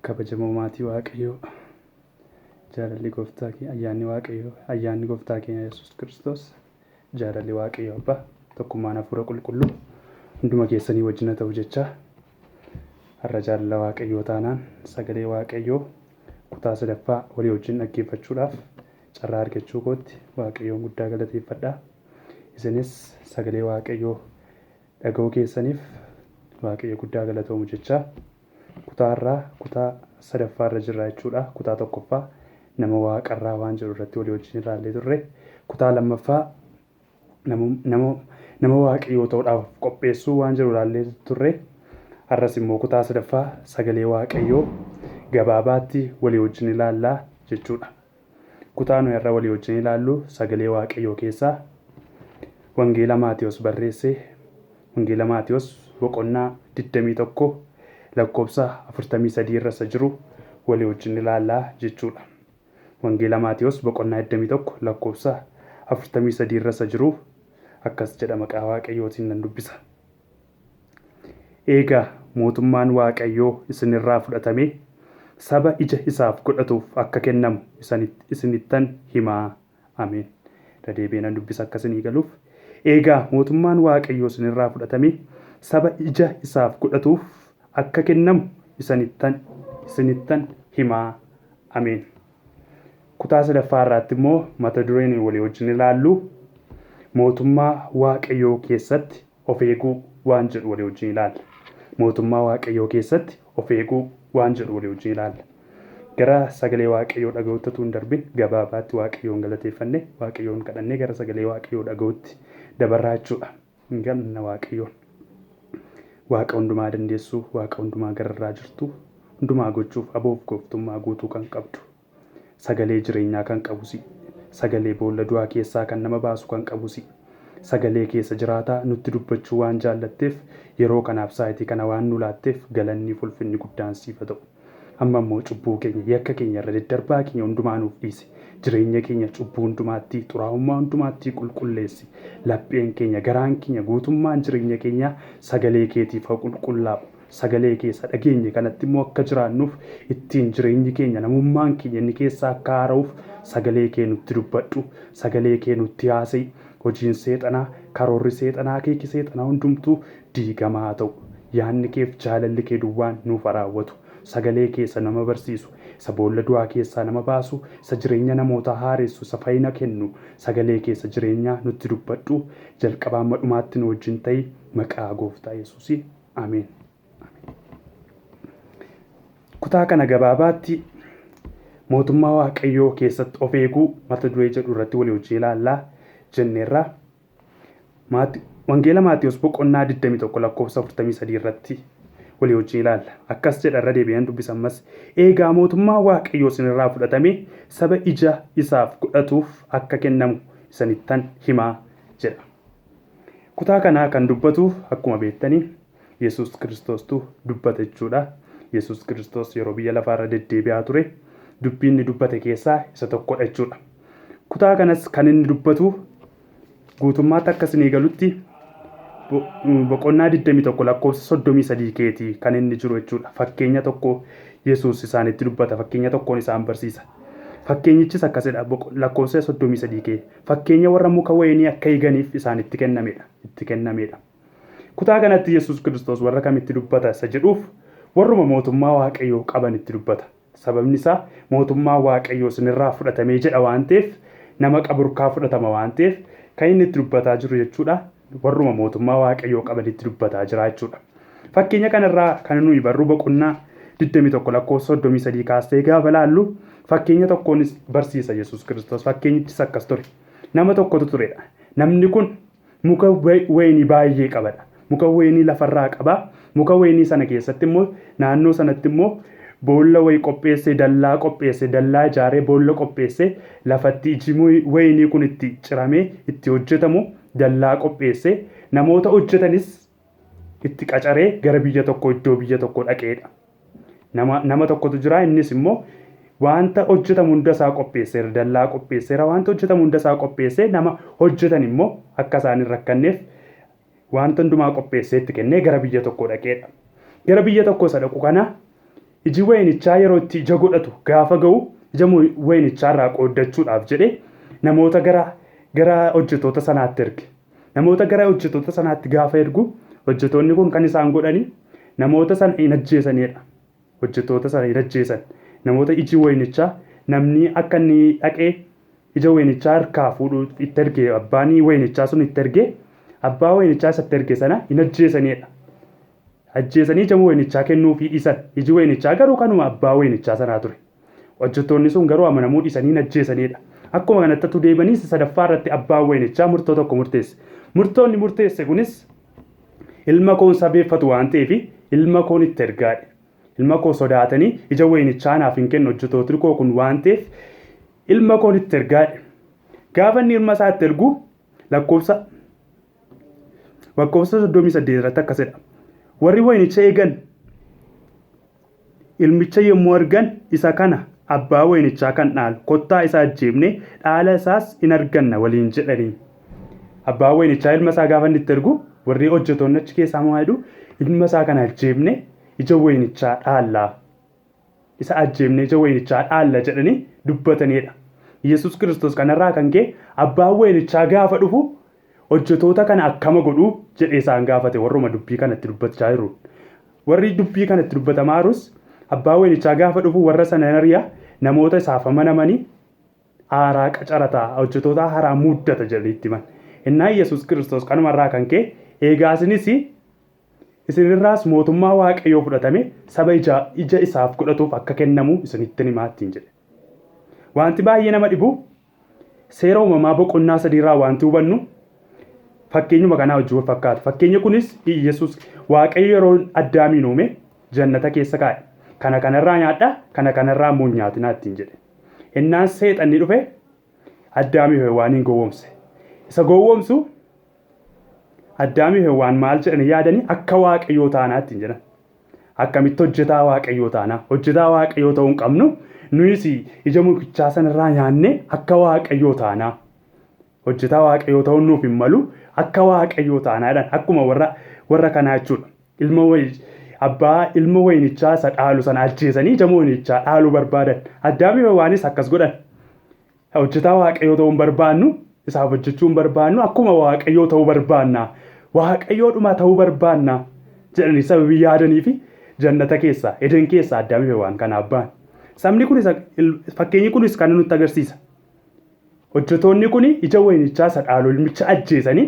Kabajamoo maatii Waaqayyoo, jaalalli gooftaa keenya, ayyaanni Waaqayyoo, ayyaanni gooftaa keenya Yesuus Kiristoos, jaalalli Waaqayyoo Abbaa, tokkummaan Hafuura Qulqulluu hunduma keessanii wajjin haa ta'u jechaa har'a jaalala Waaqayyoo taanaan sagalee Waaqayyoo kutaa sadaffaa walii wajjin dhaggeeffachuudhaaf carraa argachuu kootti Waaqayyoon guddaa galateeffadha. Isinis sagalee Waaqayyoo dhaga'uu keessaniif Waaqayyo guddaa galatoomu jechaa kutaa irraa kutaa sadaffaa irra jirra jechuudha. Kutaa tokkoffaa nama waaqarraa waan jedhu irratti walii wajjin ilaallee turre. Kutaa lammaffaa nama waaqayyoo ta'uudhaaf qopheessuu waan jedhu ilaallee turre. Har'as immoo kutaa sadaffaa sagalee waaqayyoo gabaabaatti walii wajjin ilaallaa jechuudha. Kutaa nuyi har'a walii wajjin ilaallu sagalee waaqayyoo keessaa Wangeela Maatewos barreesse Wangeela Maatewos boqonnaa 21 lakkoofsa 43 irra isa jiru walii wajjin ilaallaa jechuudha. Wangeela Maatewos boqonnaa 21 lakkoofsa 43 irra isa jiru akkas jedha maqaa Waaqayyootiin nan dubbisa. Eegaa mootummaan Waaqayyoo isinirraa fudhatamee saba ija isaaf godhatuuf akka kennamu isinittan himaa. Ameen. Irra deebi'ee nan dubbisa akka isinii galuuf. Eegaa mootummaan Waaqayyoo isinirraa fudhatamee saba ija isaaf godhatuuf akka kennamu isinittan himaa. Ameen. Kutaa sadaffaa irraatti immoo mata dureen walii wajjin ilaallu mootummaa Waaqayyoo keessatti of eeguu waan jedhu walii wajjin ilaalla. Mootummaa Waaqayyoo keessatti of eeguu waan jedhu walii wajjin ilaalla. Gara sagalee Waaqayyoo dhaga'utti utuu hin darbin gabaabaatti Waaqayyoon galateeffanne Waaqayyoon kadhannee gara sagalee Waaqayyoo dhaga'utti dabarraa jechuudha. Hin galna Waaqayyoon. Waaqa hundumaa dandeessuu, Waaqa hundumaa gararraa jirtu, hundumaa gochuuf aboof gooftummaa guutuu kan qabdu, sagalee jireenyaa kan qabu si, sagalee boolla du'aa keessaa kan nama baasu kan qabu si, sagalee keessa jiraataa nutti dubbachuu waan jaallatteef yeroo kanaaf saayitii kana waan nu laatteef galanni fulfinni guddaan siif haa ta'u. Amma immoo cubbuu keenya, yakka keenya irra daddarbaa keenya hundumaa nuuf dhiisi. Jireenya keenya cubbuu hundumaatti, xuraa'ummaa hundumaatti qulqulleessi. Lapheen keenya, garaan keenya, guutummaan jireenya keenyaa sagalee keetiif haa qulqullaa'u. Sagalee keessa dhageenye kanatti immoo akka jiraannuuf ittiin jireenyi keenya, namummaan keenya inni keessaa akka haara'uuf sagalee kee nutti dubbadhu. Sagalee kee nutti haasa'i. Hojiin seexanaa, karoorri seexanaa, akeeki seexanaa hundumtuu diigamaa haa ta'u. Yaadni keef jaalalli kee duwwaan nuuf haa raawwatu. Sagalee keessa nama barsiisu, isa boolla du'aa keessaa nama baasu, isa jireenya namootaa haaressu, isa fayyina kennu, sagalee keessa jireenyaa nutti dubbadhu. Jalqabaa hamma dhumaatti nu wajjin ta'i. Maqaa gooftaa Yesuusiin. Ameen. Kutaa kana gabaabaatti mootummaa Waaqayyoo keessatti of eeguu mata duree jedhu irratti walii wajjin ilaallaa jenneerra. Wangeela Maatewos boqonnaa 21 lakkoofsa 43 irratti walii wajjin ilaalla. Akkas jedha irra deebi'een dubbisa ammas. Eegaa mootummaa Waaqayyoo isinirraa fudhatamee saba ija isaaf godhatuuf akka kennamu isinittan himaa jedha. Kutaa kanaa kan dubbatu akkuma beektanii Yesuus Kiristoostu dubbate jechuudha. Yesuus Kiristoos yeroo biyya lafaarra deddeebi'aa ture dubbii inni dubbate keessaa isa tokkodha jechuudha. Kutaa kanas kan inni dubbatu guutummaatti akka isinii galutti boqonnaa 21 lakkoofsa 33 keetii kan inni jiru jechuudha. Fakkeenya tokko Yesuus isaanitti dubbata. Fakkeenya tokkoon isaan barsiisa. Fakkeenyichis akkasidha. Lakkoofsa 33 kee. Fakkeenya warra muka wayinii akka eeganiif isaanitti kennamedha. Itti kennamedha. Kutaa kanatti Yesuus Kiristoos warra kamitti dubbata isa jedhuuf warruma mootummaa Waaqayyoo qabanitti dubbata. Sababni isaa mootummaa Waaqayyoo isinirraa fudhatamee jedha waan ta'eef nama qaburkaa fudhatama waan ta'eef kan inni itti dubbataa jiru jechuudha. Warruma mootummaa Waaqayyoo qabanitti dubbataa jira jechuudha. Fakkeenya kanarraa kan nuyi barru boqonnaa 21 lakkoofsa 33 kaasee gaafa laallu fakkeenya tokkoonis barsiisa Yesuus Kiristoos. Fakkeenyichis akkas ture. Nama tokkotu turedha. Namni kun muka wayinii baay'ee qabadha. Muka wayinii lafarraa qaba. Muka wayinii sana keessatti immoo naannoo sanatti immoo boolla wayii qopheessee dallaa qopheessee dallaa ijaaree boolla qopheessee lafatti iji wayinii kun itti ciramee itti hojjetamu dallaa qopheessee namoota hojjetanis itti qacaree gara biyya tokko iddoo biyya tokko dhaqeedha. Nama tokkotu jira innis immoo wanta hojjetamu hunda isaa qopheesseera dallaa qopheesseera wanta hojjetamu hunda isaa qopheessee nama hojjetan immoo akka isaan hin rakkanneef wanta hundumaa qopheessee itti kennee gara biyya tokko dhaqeedha. Gara biyya tokko isa dhaqu kana Iji wayinichaa yeroo itti ija godhatu gaafa ga'u ija wayinichaa irraa qooddachuudhaaf jedhee namoota gara hojjettoota sanaatti erge. Namoota gara hojjettoota sanaatti gaafa ergu hojjettoonni kun kan isaan godhanii namoota sana hin ajjeesanidha. Hojjettoota sana hin ajjeesan. Namoota iji wayinichaa namni akka inni dhaqee ija wayinichaa harkaa fuudhuu itti erge abbaan wayinichaa sun itti erge abbaa wayinichaa isatti erge sana hin ajjeesanidha. Ajjeesanii ija wayinichaa kennuufii dhiisan. Iji wayinichaa garuu kanuma abbaa wayinichaa sanaa ture. Hojjettoonni sun garuu amanamuu dhiisanii hin ajjeesanidha. Akkuma kanatti utuu deemanii sadaffaa irratti abbaan wayinichaa murtoo tokko murteesse. Murtoonni murteesse kunis ilma koon sabeeffatu waan ta'eef ilma koon itti ergaadhe. Ilma koo sodaatanii ija wayinichaa naaf hin kennu hojjettootni koo kun waan ta'eef ilma koon itti ergaadhe. Gaafa inni ilma isaa itti ergu lakkoofsa 38 irratti akkasidha. Warri wayinicha eegan ilmicha yommuu argan isa kana abbaa wayinichaa kan dhaalu kottaa isa ajjeefne dhaala isaas in arganna waliin jedhanii. Abbaa wayinichaa ilma isaa gaafa inni itti ergu warri hojjettoonni achi keessaa maal jedhu ilma isaa kana ajjeefne ija wayinichaa dhaallaa. Isa ajjeefne ija wayinichaa dhaalla jedhanii dubbatanidha. Yesuus Kiristoos kanarraa kan ka'e abbaan wayinichaa gaafa dhufu hojjettoota kana akkama godhuu jedhee isaan gaafate warruma dubbii kanatti dubbachaa jiru. Warri dubbii kanatti dubbatamaa jirus abbaa wayinichaa gaafa dhufu warra sana ari'a namoota isaaf amanamanii haaraa qacarataa hojjettoota haaraa muddata jedhanii itti himan. Innaa Yesuus Kiristoos kanumarraa kan ka'e eegaa isinis isinirraas mootummaa Waaqayyoo fudhatame saba ija isaaf godhatuuf akka kennamu isinitti himaa ittiin jedhe. Wanti baay'ee nama dhibu seera uumamaa boqonnaa sadiirraa wanti hubannu fakkeenyuma kanaa wajjin wal fakkaata. Fakkeenyi kunis Yesuus Waaqayyo yeroo Addaamiin uume jannata keessa kaa'e. Kana kanarraa nyaadhaa, kana kanarraa immoo hin nyaatinaa ittiin jedhe. Innaan seexanni dhufe Addaamii fi Hewwaaniin gowwoomse. Isa gowwoomsu Addaamii fi Hewwaan maal jedhanii yaadanii akka Waaqayyoo taanaa ittiin jedhan. Akkamitti hojjetaa Waaqayyoo taanaa? Hojjetaa Waaqayyoo ta'uu hin qabnu. Nuyis ija mukichaa sanarraa nyaannee akka Waaqayyoo taanaa. Hojjetaa Waaqayyoo ta'uun nuuf hin malu akka Waaqayyoo taanaa jedhan akkuma warra kanaa jechuudha. Ilma abbaa ilma wayinichaa isa dhaalu sana ajjeesanii ija wayinichaa dhaaluu barbaadan. Addaamii fi Hewwaanis akkas godhan. Hojjetaa Waaqayyoo ta'uu hin barbaannu, isaaf hojjechuu hin barbaannu, akkuma Waaqayyoo ta'uu barbaanna. Waaqayyoodhuma ta'uu barbaanna jedhanii sababii yaadanii fi jannata keessaa, Eden keessaa Addaamii fi Hewwaan kanaaf ba'an. Sabni kunis fakkeenyi kunis kana nutti agarsiisa. Hojjetoonni kun ija wayinichaa isa dhaalu ilmicha ajjeesanii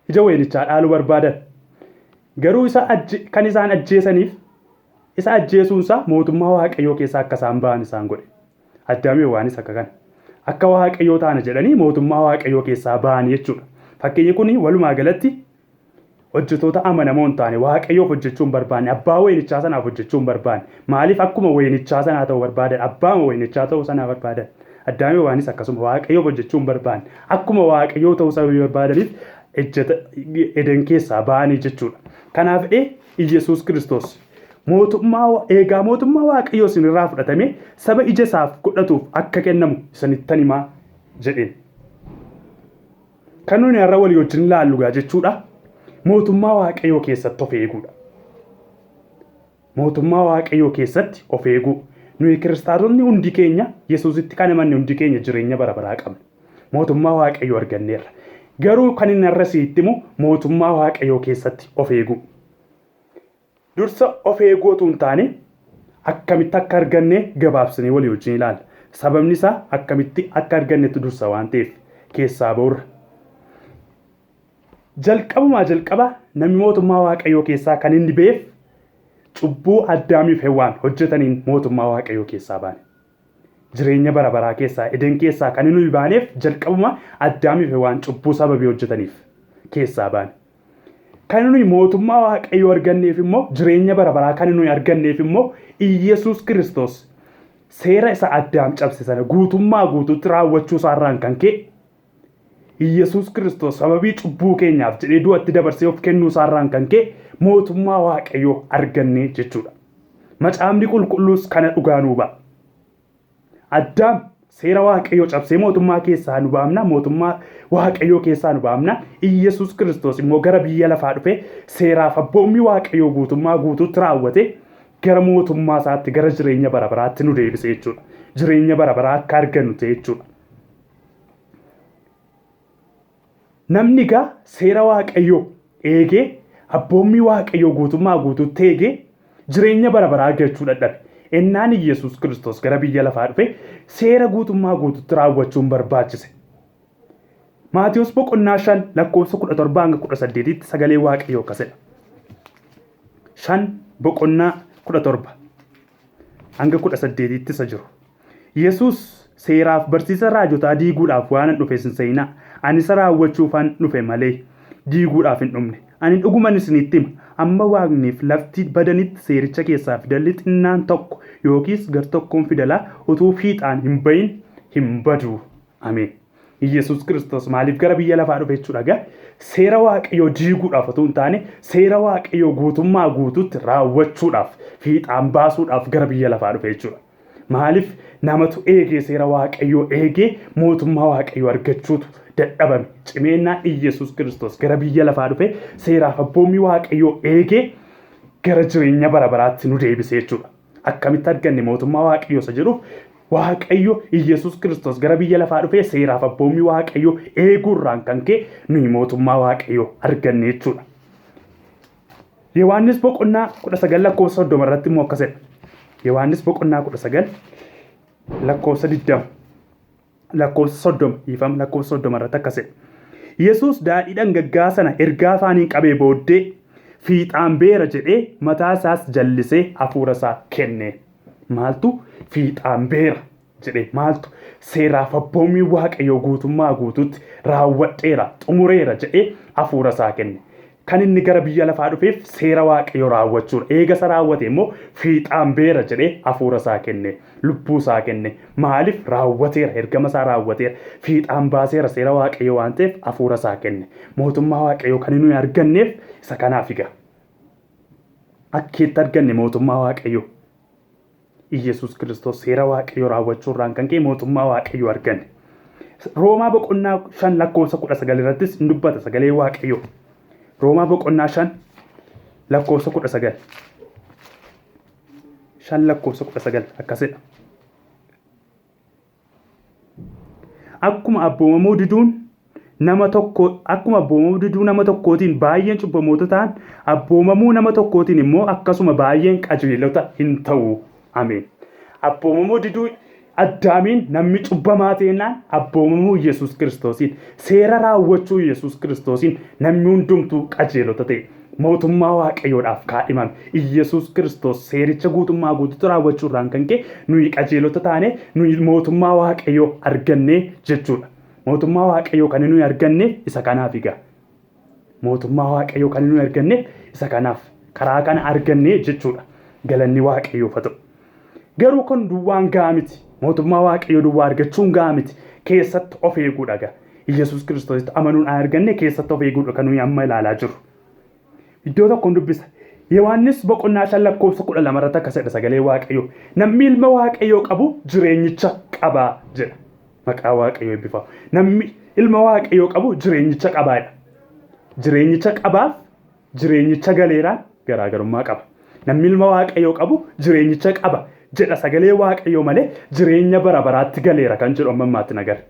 ija wayinichaa dhaaluu barbaadan. Garuu isa kan isaan ajjeesaniif isa ajjeesuunsaa mootummaa Waaqayyoo keessaa akka isaan ba'an isaan godhe. Addaamii Hewwaanis akka kana. Akka Waaqayyoo taana jedhanii mootummaa Waaqayyoo keessaa ba'an jechuudha. Fakkeenyi kun walumaa galatti hojjetoota amanamoo hin taane Waaqayyoof hojjechuu hin barbaanne abbaa wayinichaa sanaaf hojjechuu hin barbaanne maaliif akkuma wayinichaa sanaa ta'uu barbaadan abbaa wayinichaa ta'uu sanaa barbaadan Addaamii Hewwaanis akkasuma Waaqayyoof hojjechuu hin barbaanne akkuma Waaqayyoo ta'uu sababii barbaadaniif ejjeta Eden keessaa ba'anii jechuudha. Kanaaf Iyyasuus Kiristoos mootummaa eegaa mootummaa Waaqayyoo isinirraa fudhatame saba ija isaaf godhatuuf akka kennamu isinittan himaa jedheen. Kan nuyi har'a walii wajjin ilaallu gaa jechuudha. Mootummaa Waaqayyoo keessatti of eeguudha. Mootummaa Waaqayyoo keessatti of eeguu. Nuyi kiristaanonni hundi keenya Yesuusitti kan amanne hundi keenya jireenya bara baraa qabna. Mootummaa Waaqayyoo arganneerra. Garuu kan inni har'a sitti himu mootummaa Waaqayyoo keessatti of eeguu. Dursa of eeguu otoo hin taane akkamitti akka arganne gabaabsinee walii wajjin ilaalla. Sababni isaa akkamitti akka argannetti dursa waan ta'eef keessaa ba'urra. Jalqabumaa jalqaba namni mootummaa Waaqayyoo keessaa kan inni ba'eef cubbuu Addaamiif Hewwaan hojjetaniin mootummaa Waaqayyoo keessaa baane. Jireenya bara baraa keessaa Eden keessaa kan nuyi baaneef jalqabuma Addaamiif Hewwaan cubbuu sababii hojjetaniif keessaa baane. Kan nuyi mootummaa Waaqayyoo arganneef immoo jireenya bara baraa kan nuyi arganneef immoo Iyyasuus Kiristoos seera isa Addaam cabse sana guutummaa guutuutti raawwachuu isaarraan kan ka'e Iyyasuus Kiristoos sababii cubbuu keenyaaf jedhee du'atti dabarsee of kennuu isaarraan kan ka'e mootummaa Waaqayyoo arganne jechuudha. Macaafni qulqulluus kana dhugaa nuu ba'a. Addaam seera Waaqayyoo cabsee mootummaa keessaa nu baamna, mootummaa Waaqayyoo keessaa nu baamna. Iyyasuus Kiristoos immoo gara biyya lafaa dhufee seeraaf abboommii Waaqayyoo guutummaa guutuutti raawwate gara mootummaa isaatti, gara jireenya bara baraatti nu deebise jechuudha. Jireenya bara baraa akka argannu ta'e jechuudha. Namni egaa seera Waaqayyoo eegee abboommii Waaqayyoo guutummaa guutuutti eegee jireenya bara baraa argachuu dadhabe. Ennaan Iyyasuus Kiristoos gara biyya lafaa dhufe seera guutummaa guutuutti raawwachuun barbaachise. Maatiyos boqonnaa 5 lakkoofsa 17 hanga 18tti sagalee Waaqayyoo akkas jedha. 5 boqonnaa 17 hanga 18tti isa jiru. Yesuus seeraaf barsiisa raajotaa diiguudhaaf waanan dhufe hin se'inaa. Ani isa raawwachuufan dhufe malee diiguudhaaf hin dhumne. Ani dhuguman isinitti hima, amma waaqniif lafti badanitti seericha keessaa fidalli xinnaan tokko yookiis gar tokkoon fidalaa utuu fiixaan hin bahin hin badu. Ameen. Iyyasuus Kiristoos maaliif gara biyya lafaa dhufe jechuudha egaa seera Waaqayyoo diiguudhaaf otoo hin taane seera Waaqayyoo guutummaa guutuutti raawwachuudhaaf fiixaan baasuudhaaf gara biyya lafaa dhufe jechuudha. Maaliif namatu eegee seera Waaqayyoo eegee mootummaa Waaqayyoo argachuutu dadhabame. Cimeennaa Iyyasuus Kiristoos gara biyya lafaa dhufe seeraaf abboommii Waaqayyoo eegee gara jireenya bara baraatti nu deebise jechuudha. Akkamitti arganne mootummaa Waaqayyoo isa jedhuuf Waaqayyo Iyyasuus Kiristoos gara biyya lafaa dhufee seeraaf abboommii Waaqayyoo eeguurraan kan ka'e nuyi mootummaa Waaqayyoo arganne jechuudha. Yohaannis boqonnaa 19 lakkoofsa 30 irratti immoo akkas jedha. Yohaannis boqonnaa 19 lakkoofsa 20 lakkoofsa 30 dhiifama lakkoofsa 30 irratti akkas jedha. Yesuus daadhii dhangaggaa sana ergaa afaaniin qabee booddee fiixaan beera jedhee mataa isaas jallisee hafuura isaa kenne. Maaltu fiixaan beera jedhee maaltu seeraaf abboommii Waaqayyoo guutummaa guutuutti raawwadheera xumureera jedhee hafuura isaa kenne. Kan inni gara biyya lafaa dhufeef seera Waaqayyoo raawwachuudha. Eega isa raawwate immoo fiixaan beera jedhee hafuura isaa kenne. Lubbuu isaa kenne. Maaliif raawwateera? Ergama isaa raawwateera. Fiixaan baaseera seera Waaqayyoo waan ta'eef hafuura isaa kenne. Mootummaa Waaqayyoo kan nuyi arganneef isa kanaaf egaa. Akkeetti arganne mootummaa Waaqayyoo. Iyyasuus Kiristoos seera Waaqayyoo raawwachuu irraan kan ka'e mootummaa Waaqayyoo arganne. Roomaa boqonnaa 5 lakkoofsa 19 irrattis in dubbata sagalee Waaqayyoo. Roomaa boqonnaa 5 lakkoofsa 19. 5 lakkoofsa 19 akkasidha. Akkuma abboomamuu diduun nama tokko akkuma abboomamuu diduu nama tokkootiin baay'een cubbamoota ta'an abboomamuu nama tokkootiin immoo akkasuma baay'een qajeelota hin ta'u. Ameen. Abboomamuu diduu Addaamiin namni cubbamaa ta'ennaan abboomamuu Yesuus Kiristoosiin seera raawwachuu Yesuus Kiristoosiin namni hundumtuu qajeelota ta'e. Mootummaa Waaqayyoodhaaf kaadhimame. Iyyasuus Kiristoos seericha guutummaa guutuutti raawwachuu irraan kan ka'e nuyi qajeelota taane nuyi mootummaa Waaqayyoo argannee jechuudha. Mootummaa Waaqayyoo kan nuyi arganne isa kanaaf egaa. Mootummaa Waaqayyoo kan nuyi arganne isa kanaaf karaa kana argannee jechuudha. Galanni Waaqayyoof haa ta'u. Garuu kun duwwaan gahaa miti. Mootummaa Waaqayyoo duwwaa argachuun gahaa miti. Keessatti of eeguudha egaa. Iyyasuus Kiristoositti amanuun arganne keessatti of eeguudha kan nuyi amma ilaalaa jirru. Iddoo tokkoon dubbisa. Yohaannis boqonnaa 5 lakkoofsa 12 irratti akkas jedha sagalee Waaqayyoo. Namni ilma Waaqayyoo qabu jireenyicha qaba jedha. Maqaa Waaqayyoo eebbifamu. Namni ilma Waaqayyoo qabu jireenyicha qabaa jedha. Jireenyicha qabaaf jireenyicha galeeraan garaagarummaa qaba. Namni ilma Waaqayyoo qabu jireenyicha qaba jedha sagalee Waaqayyoo malee jireenya bara baraatti galeera kan jedhu amma ammaatti hin agarre.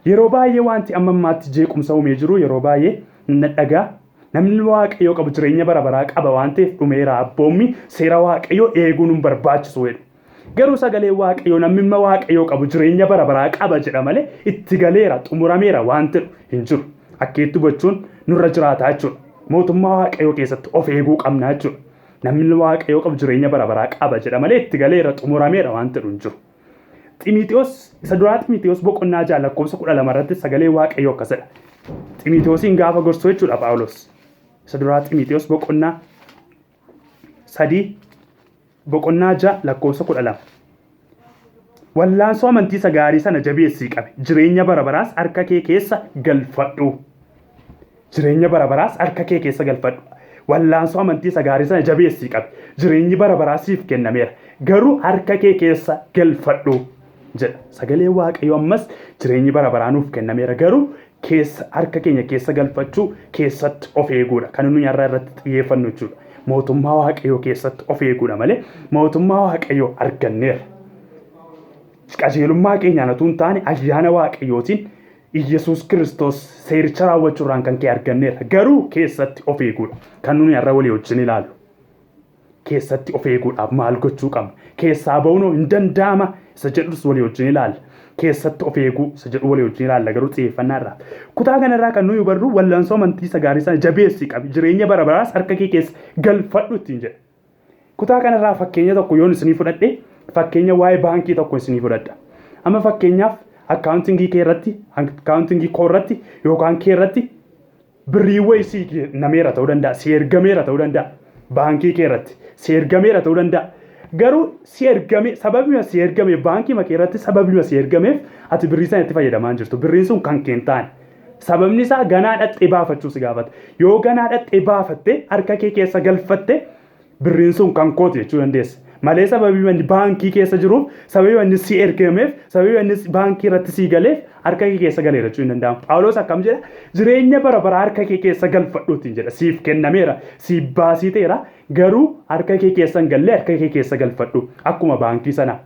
Yeroo baay'ee wanti amma ammaatti jeequmsa uumee jiru yeroo baay'ee na dhagaa namni ilma Waaqayyoo qabu jireenya bara baraa qaba waan ta'eef dhumeera abboommi seera Waaqayyoo eeguun hin barbaachisu jedhu. Garuu sagalee Waaqayyoo namni ilma Waaqayyoo qabu jireenya bara baraa qaba jedha malee itti galeera xumurameera waan jedhu hin jiru. Akkeetti hubachuun nurra jiraata jechuudha. Mootummaa Waaqayyoo keessatti of eeguu qabna jechuudha. Namni ilma Waaqayyoo qabu jireenya bara baraa qaba jedha malee itti galeera xumurameera waan jedhu hin jiru. Ximiitiyoos isa duraa Ximiitiyoos boqonnaa 6 lakkoofsa 12 irratti sagalee Waaqayyoo akkas jedha. Ximiitiyoosiin gaafa gorsu jechuudha Phaawulos. Isa duraa Ximiitiyoos boqonnaa 3 boqonnaa 6 lakkoofsa 12. Wallaansoo amantii isa gaarii sana jabeessii qabi. Jireenya bara baraas harka kee keessa galfadhu. Jireenya bara baraas harka kee keessa galfadhu. Wallaansoo amantii isa gaarii sana jabeessii qabi. Jireenyi bara baraa siif kennameera. Garuu harka kee keessa galfadhu jedha. Sagalee Waaqayyoo ammas jireenyi bara baraa nuuf kennameera. Garuu keessa harka keenya keessa galfachuu keessatti of eeguudha. Kan nuyi har'a irratti xiyyeeffannu jechuudha. Mootummaa Waaqayyoo keessatti of eeguudha malee mootummaa Waaqayyoo arganneerra. Qajeelummaa keenyaan utuu hin taane ayyaana Waaqayyootiin Iyyasuus Kiristoos seericha raawwachuurraan kan ka'e arganneerra. Garuu keessatti of eeguudha. Kan nuni har'a walii wajjin ilaallu. Keessatti of eeguudhaaf maal gochuu qabna? Keessaa ba'uun hin danda'ama isa jedhus walii wajjin ilaalla. Keessatti of eeguu isa jedhu walii wajjin ilaalla garuu xiyyeeffannaa irraa. Kutaa kanarraa kan nuyi hubannu wallaansoo amantii isa gaarii sana jabeessi qabi. Jireenya bara baraas harka kee keessa galfadhu ittiin jedha. Kutaa kanarraa fakkeenya tokko yoon isinii fudhadhe fakkeenya waa'ee baankii tokko isinii fudhadha. Amma fakkeenyaaf akkaawuntingii kee irratti akkaawuntingii koo irratti yookaan kee irratti birrii wayii sii kennameera ta'uu danda'a, si ergameera ta'uu danda'a. Baankii kee irratti si ergameera ta'uu danda'a. Garuu si ergame sababima si ergame baankii kee irratti sababima si ergameef ati birrii sana itti fayyadamaa hin jirtu. Birriin sun kan kee hin taane. Sababni isaa ganaa dhaqxee baafachuu si gaafata. Yoo ganaa dhaqxee baafatte harka kee keessa galfatte birriin sun kan kooti jechuu dandeessa. Malee sababii inni baankii keessa jiruuf, sababii inni si ergameef, sababii inni baankii irratti si galeef harka kee keessa galeera jechuu hin danda'amu. Phaawulos akkam jedha? Jireenya bara baraa harka kee keessa galfadhu ittiin jedha. Siif kennameera, siif baasii ta'eera, garuu harka kee keessa hin galle harka kee keessa galfadhu. Akkuma baankii sanaa.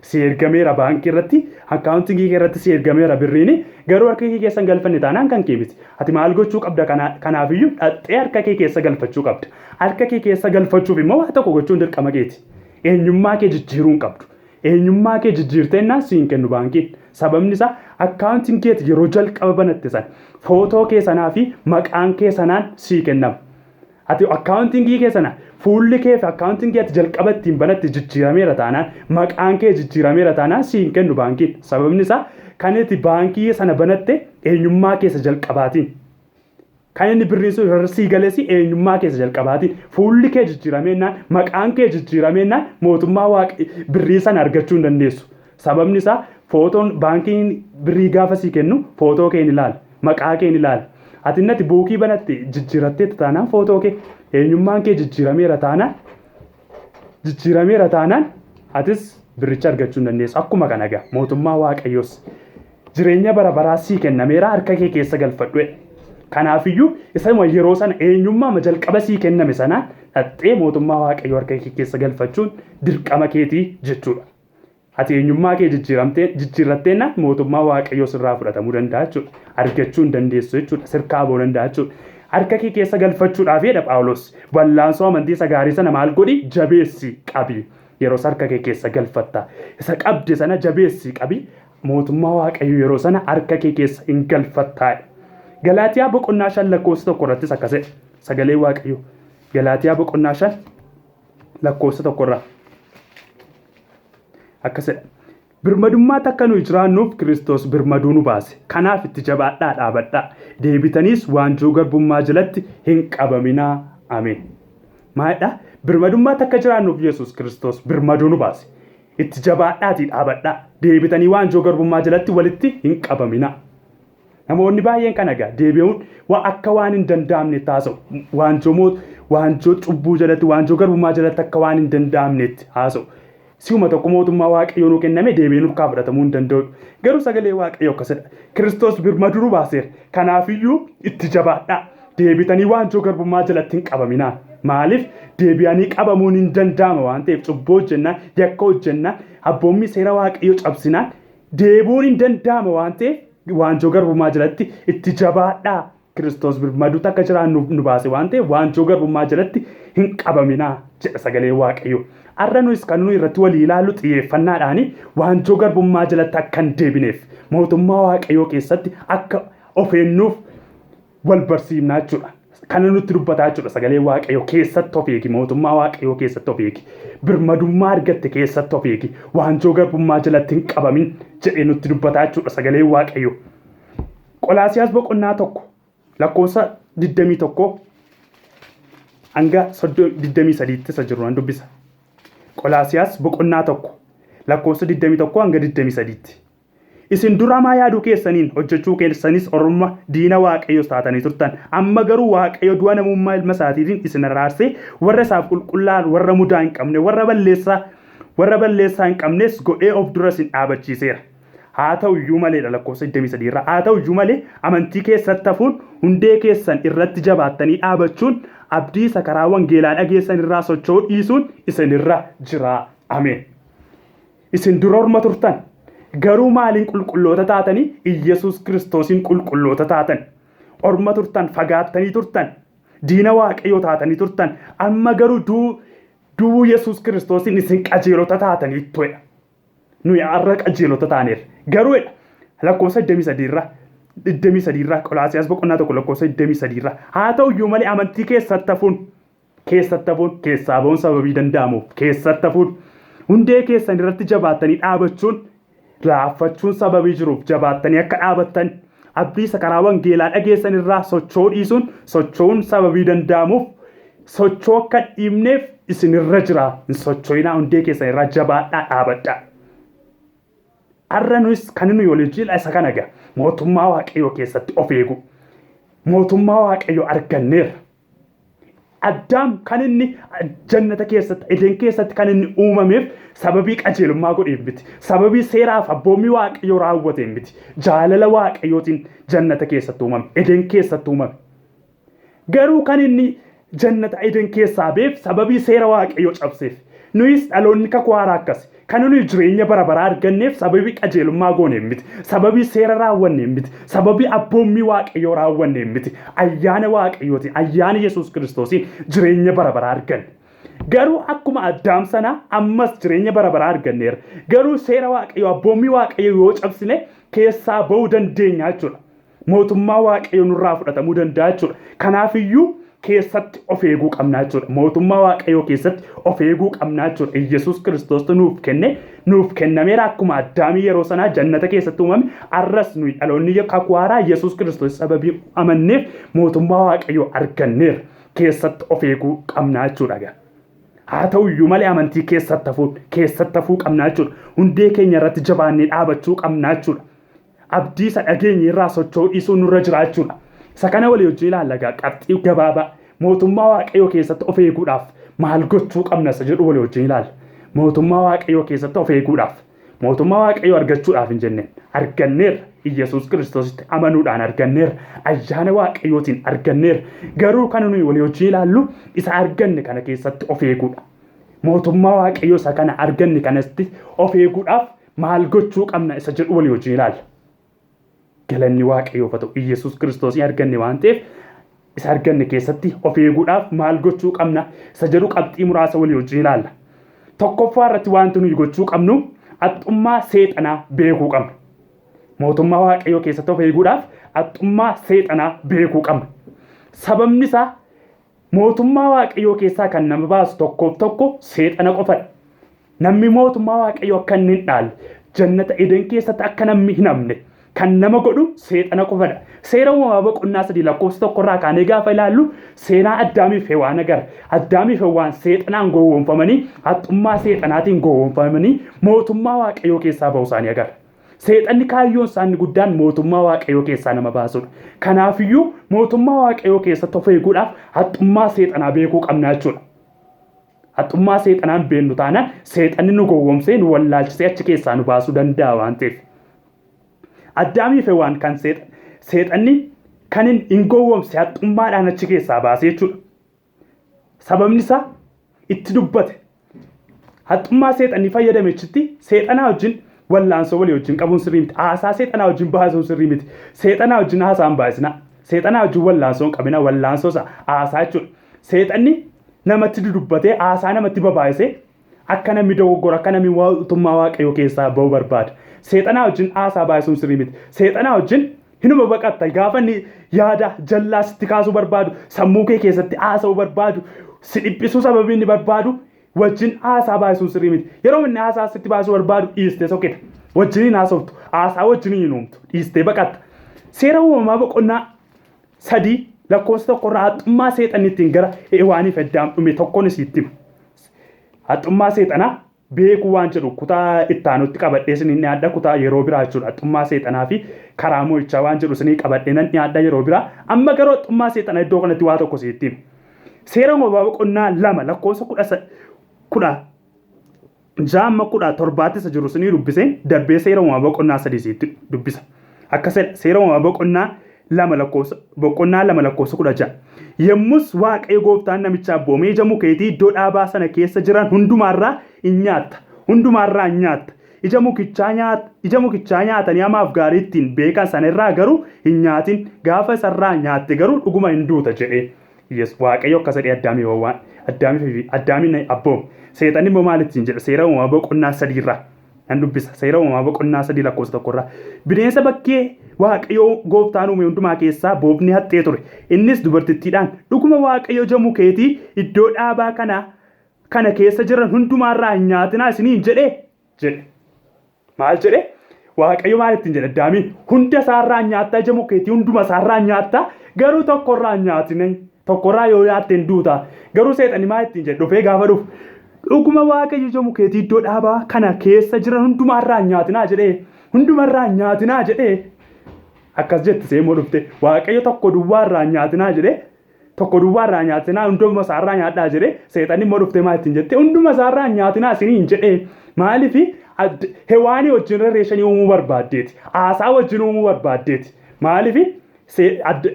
Si ergameera baankii irratti, akkaawuntingii kee irratti si ergameera birriini, garuu harka kee keessa hin galfanne taanaan kan kee miti. Ati maal gochuu qabda kanaafiyyuu dhaqxee harka kee keessa galfachuu qabda. Harka kee keessa galfachuuf immoo waa tokko gochuun dirqama keeti. Eenyummaa kee jijjiiruu hin qabdu. Eenyummaa kee jijjiirteennaan si hin kennu baankiin. Sababni isaa akkaawuntiin keeti yeroo jalqaba banatte sana footoo kee sanaa fi maqaan kee sanaan sii kennama. Ati akkaawuntingii kee sana fuulli kee fi akkaawuntingii ati jalqaba ittiin banatte jijjiirameera taanaan maqaan kee jijjiirameera taanaan si hin kennu baankiin. Sababni isaa kan ati baankii sana banatte eenyummaa keessa jalqabaatiin. Kan inni birriin sun irra sii gales eenyummaa keessa jalqabaatiin. Fuulli kee jijjiirameennaan maqaan kee jijjiirameennaan mootummaa waaqi birrii sana argachuu hin dandeessu. Sababni isaa footoon baankiin birrii gaafa sii kennu footoo kee hin ilaala. Maqaa kee hin ilaala. Ati innati buukii banatte jijjiiratteetta taanaan footoo kee eenyummaan kee jijjiirameera taanaan jijjiirameera taanaan atis birricha argachuu hin dandeessu. Akkuma kana egaa mootummaa Waaqayyoos jireenya bara baraa sii kennameera harka kee keessa galfadhu jedhe. Kanaafiyyuu isuma yeroo sana eenyummaa jalqaba sii kenname sanaan dhaqxee mootummaa Waaqayyoo harka kee keessa galfachuun dirqama keetii jechuudha. Ati eenyummaa kee jijjiiramtee jijjiirratteenna mootummaa Waaqayyoo sirraa fudhatamuu danda'a jechuudha. Argachuu hin dandeessu jechuudha. Sirkaa ba'uu danda'a jechuudha. Harka kee keessa galfachuudhaaf jedha Phaawulos. Wallaansoo amantii isa gaarii sana maal godhi? Jabeessi qabi. Yeroo harka kee keessa galfatta. Isa qabde sana jabeessi qabi. Mootummaa Waaqayyoo yeroo sana harka kee keessa hin galfattaa. Galaatiyaa boqonnaa 5 lakkoofsa 1 irrattis akkas jedha. Sagalee Waaqayyoo. Galaatiyaa boqonnaa 5 lakkoofsa 1 irraa. Akkas jedha. Birmadummaatti akka nuyi jiraannuuf Kiristoos birmaduu nu baase. Kanaaf itti jabaadhaa dhaabadhaa. Deebitaniis waanjoo garbummaa jalatti hin qabaminaa. Ameen. Maalidha? Birmadummaatti akka jiraannuuf Yesuus Kiristoos birmaduu nu baase. Itti jabaadhaatii dhaabadhaa. Deebitanii waanjoo garbummaa jalatti walitti hin qabaminaa. Namoonni baay'een kana egaa deebi'uun waa akka waan hin danda'amnetti haasa'u. Waanjoo moo waanjoo cubbuu jalatti waanjoo garbummaa jalatti akka waan hin danda'amnetti haasa'u. Si'uma tokko mootummaa Waaqayyoo nuu kenname deebi'ee nurkaa fudhatamuu hin danda'u. Garuu sagalee Waaqayyoo akkasidha. Kiristoos birmaduu nu baaseera. Kanaafiyyuu itti jabaadhaa. Deebitanii waanjoo garbummaa jalatti hin qabaminaa. Maaliif deebi'anii qabamuun hin danda'ama waan ta'eef cubbuu hojjennaan, yakka hojjennaan, abboommii seera Waaqayyoo cabsinaan deebi'uun hin danda'ama waan ta'eef waanjoo garbummaa jalatti itti jabaadhaa. Kiristoos birmaduutti akka jiraannuuf nu baase waan ta'eef waanjoo garbummaa jalatti hin qabaminaa jedha sagalee Waaqayyoo. Har'a nuyis kan nuyi irratti walii ilaallu xiyyeeffannaadhaan waanjoo garbummaa jalatti akka hin deebineef mootummaa Waaqayyoo keessatti akka of eennuuf wal barsiifnaa jechuudha. Kana nutti dubbataa jechuudha sagalee Waaqayyoo keessatti of eegi mootummaa Waaqayyoo keessatti of eegi birmadummaa argatte keessatti of eegi waanjoo garbummaa jalatti hin qabamin jedhee nutti dubbataa jechuudha sagalee Waaqayyoo. Qolaasiyaas boqonnaa 1 lakkoofsa 21 hanga 23tti isa jiru nan dubbisa. Qolaasiyaas boqonnaa 1 lakkoofsa 21 hanga 23tti. Isin dur hamaa yaaduu keessaniin, hojjechuu keessanis orma, diina Waaqayyoos taatanii turtan. Amma garuu Waaqayyo du'a namummaa ilma isaatiitiin isin araarsee, warra isaaf qulqullaa'an, warra mudaa hin qabne, warra balleessaa warra balleessaa hin qabnes godhee of dura isin dhaabachiiseera. Haa ta'u iyyuu maleedha lakkoofsa 23 irraa. Haa ta'u iyyuu malee amantii keessatti hafuun hundee keessan irratti jabaattanii dhaabachuun abdii isa karaa wangeelaa dhageessan irraa socho'uu dhiisuun isinirra jira. Ameen. Isin dura orma turtan. Garuu maaliin qulqulloota taatanii? Iyyasuus Kiristoosiin qulqulloota taatan. Orma turtan, fagaattanii turtan, diina Waaqayyoo taatanii turtan. Amma garuu du'uu Yesuus Kiristoosiin isin qajeelota taataniittuedha. Nuyi har'a qajeelota taaneerra. Garuu jedha lakkoofsa 23 irraa 23 irraa Qolaasiyaas boqonnaa 1 lakkoofsa 23 irraa haa ta'u iyyuu malee amantii keessatti hafuun keessatti hafuun keessaa ba'uun sababii danda'amuuf keessatti hafuun hundee keessan irratti jabaattanii dhaabachuun laaffachuun sababii jiruuf jabaattanii akka dhaabattan abdii isa karaa wangeelaa dhageessan irraa socho'uu dhiisuun socho'uun sababii danda'amuuf socho'uu akka hin dhiibneef isinirra jira. Hin socho'inaa, hundee keessan irraa jabaadhaa dhaabadhaa. Har'a nuyis kan nuyi waliin jila isa kana egaa mootummaa Waaqayyoo keessatti of eegu. Mootummaa Waaqayyoo arganneerra. Addaam kan inni jannata keessatti, Eden keessatti kan inni uumameef sababii qajeelummaa godheef miti. Sababii seeraaf abboommii Waaqayyoo raawwateen miti. Jaalala Waaqayyootiin jannata keessatti uumame, Eden keessatti uumame. Garuu kan inni jannata Eden keessaa ba'eef sababii seera Waaqayyoo cabseef. Nuyis dhaloonni kakuu haaraa akkasi. Kan nuyi jireenya bara baraa arganneef sababii qajeelummaa gooneef miti. Sababii seera raawwanneef miti. Sababii abboommii Waaqayyoo raawwanneef miti. Ayyaana Waaqayyootiin, ayyaana Yesuus Kiristoosiin jireenya bara baraa arganne. Garuu akkuma Addaam sana ammas jireenya bara baraa arganneerra. Garuu seera Waaqayyoo, abboommii Waaqayyoo yoo cabsine keessaa ba'uu dandeenya jechuudha. Mootummaa Waaqayyoo nurraa fudhatamuu danda'a jechuudha. Kanaafiyyuu keessatti of eeguu qabna jechuudha. Mootummaa Waaqayyoo keessatti of eeguu qabna jechuudha. Iyyasuus Kiristoostu nuuf kenne, nuuf kennameera. Akkuma Addaamii yeroo sanaa jannata keessatti uumame, arras nuyi dhaloonni kakuu haaraa Iyyasuus Kiristoos sababii amanneef mootummaa Waaqayyoo arganneerra. Keessatti of eeguu qabna jechuudha. Haa ta'u iyyuu malee amantii keessatti hafuun keessatti hafuu qabna jechuudha. Hundee keenya irratti jabaannee dhaabachuu qabna jechuudha. Abdii isa dhageenye irraa socho'uu dhiisuun nurra jira jechuudha. Isa kana walii wajjin ilaalla egaa qabxii gabaabaa mootummaa Waaqayyoo keessatti of eeguudhaaf maal gochuu qabna isa jedhu walii wajjin ilaalla. Mootummaa Waaqayyoo keessatti of eeguudhaaf, mootummaa Waaqayyoo argachuudhaaf hin jenneen, arganneerra. Iyyasuus Kiristoositti amanuudhaan arganneerra. Ayyaana Waaqayyootiin arganneerra. Garuu kan nuyi walii wajjin ilaallu isa arganne kana keessatti of eeguudha. Mootummaa Waaqayyoo isa kana arganne kanatti of eeguudhaaf maal gochuu qabna isa jedhu walii wajjin ilaalla. Galanni Waaqayyoof haa ta'u. Iyyasuus Kiristoosiin arganne waan ta'eef isa arganne keessatti of eeguudhaaf maal gochuu qabna isa jedhu qabxii muraasa walii wajjin ilaalla. Tokkoffaa irratti wanti nuyi gochuu qabnu haxxummaa seexanaa beekuu qabna. Mootummaa Waaqayyoo keessatti of eeguudhaaf haxxummaa seexanaa beekuu qabna. Sababni isaa mootummaa Waaqayyoo keessaa kan nama baasu tokkoof tokko seexana qofadha. Namni mootummaa Waaqayyoo akka inni hin dhaalle, jannata Eden keessatti akka namni hin hafne kan nama godhu seexana qofadha. Seera uumamaa boqonnaa 3 lakkoofsa 1 irraa kaanee gaafa ilaallu seenaa Addaamiif Hewaan agarra. Addaamiif Hewaan seexanaan gowwoomfamanii, haxxummaa seexanaatiin gowwoomfamanii mootummaa Waaqayyoo keessaa ba'uu isaanii agarra. Seexanni kaayyoon isaa inni guddaan mootummaa Waaqayyoo keessaa nama baasudha. Kanaafiyyuu mootummaa Waaqayyoo keessatti of eeguudhaaf haxxummaa seexanaa beekuu qabna jechuudha. Haxxummaa seexanaa hin beeknu taanaan seexanni nu gowwoomsee nu wallaalchisee achi keessaa nu baasuu danda'a waan ta'eef. Addaamii fi Hewaan kan seexanni kan hin gowwoomse haxxummaadhaan achi keessaa baasee jechuudha. Sababni isaa itti dubbate. Haxxummaa seexanni fayyadame achitti seexanaa wajjin wallaansoo walii wajjin qabuun sirrii miti. Haasaa seexanaa wajjin baasuun sirrii miti. Seexanaa wajjin haasaa hin baasina. Seexanaa wajjin wallaansoo hin qabina. Wallaansoo isa haasaa jechuudha. Seexanni namatti dudubbatee haasaa namatti babaayisee akka namni dogoggora, akka namni mootummaa Waaqayyoo keessaa ba'u barbaada. Seexanaa wajjin haasaa baay'isuun sirrii miti. Seexanaa wajjin hinuma baqatta. Gaafa inni yaada jallaa sitti kaasuu barbaadu, sammuu kee keessatti haasa'uu barbaadu, si dhiphisuu sababii inni barbaadu wajjin haasaa baay'isuun sirrii miti. Yeroo inni haasaa sitti baasuu barbaadu dhiistee sokkita. Wajjin hin haasoftu. Haasaa wajjin hin uumtu. Dhiistee baqatta. Seera uumamaa boqonnaa 3 lakkoofsa 1 irraa haxxummaa seexanni ittiin gara Hewaaniif Addaam dhume tokkoon isiitti hima. Haxxummaa seexanaa beekuu waan jedhu kutaa itti aanutti qabadhee isiniin dhiyaadha, kutaa yeroo biraa jechuudha. Haxxummaa seexanaa fi karaa mo'ichaa waan jedhu isinii qabadhee nan dhiyaadha yeroo biraa. Amma garuu haxxummaa seexanaa iddoo kanatti waa tokko isiitti hima. Seera uumamaa boqonnaa 2 lakkoofsa 16 amma 17tti isa jiru isinii dubbisee darbee seera uumamaa boqonnaa 3 isiitti dubbisa. Akka seera uumamaa boqonnaa 2 lakkoofsa boqonnaa 2 lakkoofsa 16. Yommus Waaqayyo gooftaan namicha abboomee ija mukeetii iddoo dhaabaa sana keessa jiran hundumaarraa in nyaatta. Hundumaarraa in nyaatta. Ija mukichaa nyaat ija mukichaa nyaatanii hamaaf gaarii ittiin beekan sana irraa garuu hin nyaatin. Gaafa isarraa nyaatte garuu dhuguma hin duuta jedhee. Yes, Waaqayyo akkas jedhee Addaamii Hewwaan Addaamii fi Addaamiin abboome. Seexanni immoo maal ittiin jedha? Seera uumamaa boqonnaa 3 irraa nan dubbisa. Seera uumamaa boqonnaa 3 lakkoofsa 1 irraa. Bineensa bakkee Waaqayyo gooftaan uume hundumaa keessaa boofni haxxee ture. Innis dubartittiidhaan dhuguma Waaqayyo ija mukeetii iddoo dhaabaa kana keessa jiran hundumaarraa hin nyaatinaa isiniin jedhee jedhe. Maal jedhe? Waaqayyo maal ittiin jedhe Addaamiin? Hunda isaarraa nyaattaa ija mukeetii hunduma isaarraa nyaattaa garuu tokkorraa hin nyaatin. Tokkorraa yoo nyaatte hin duuta. Garuu seexanni maal ittiin jedhe dhufee gaafa dhufu dhuguma Waaqayyo ija mukeetii iddoo dhaabaa kana keessa jiran hundumaarraa hin nyaatinaa jedhee hundumarraa hin nyaatinaa jedhee akkas jetti seemoo dhufte Waaqayyo tokko duwwaarraa hin nyaatinaa jedhee tokko duwwaa irraa nyaatinaa hunduma isaa irraa nyaadhaa jedhee seexanni immoo dhuftee maal ittiin jette hunduma isaa irraa nyaatinaa isiniin jedhee maaliif hewaanii wajjin rereeshanii uumuu barbaaddeeti haasaa wajjin uumuu barbaaddeeti maaliif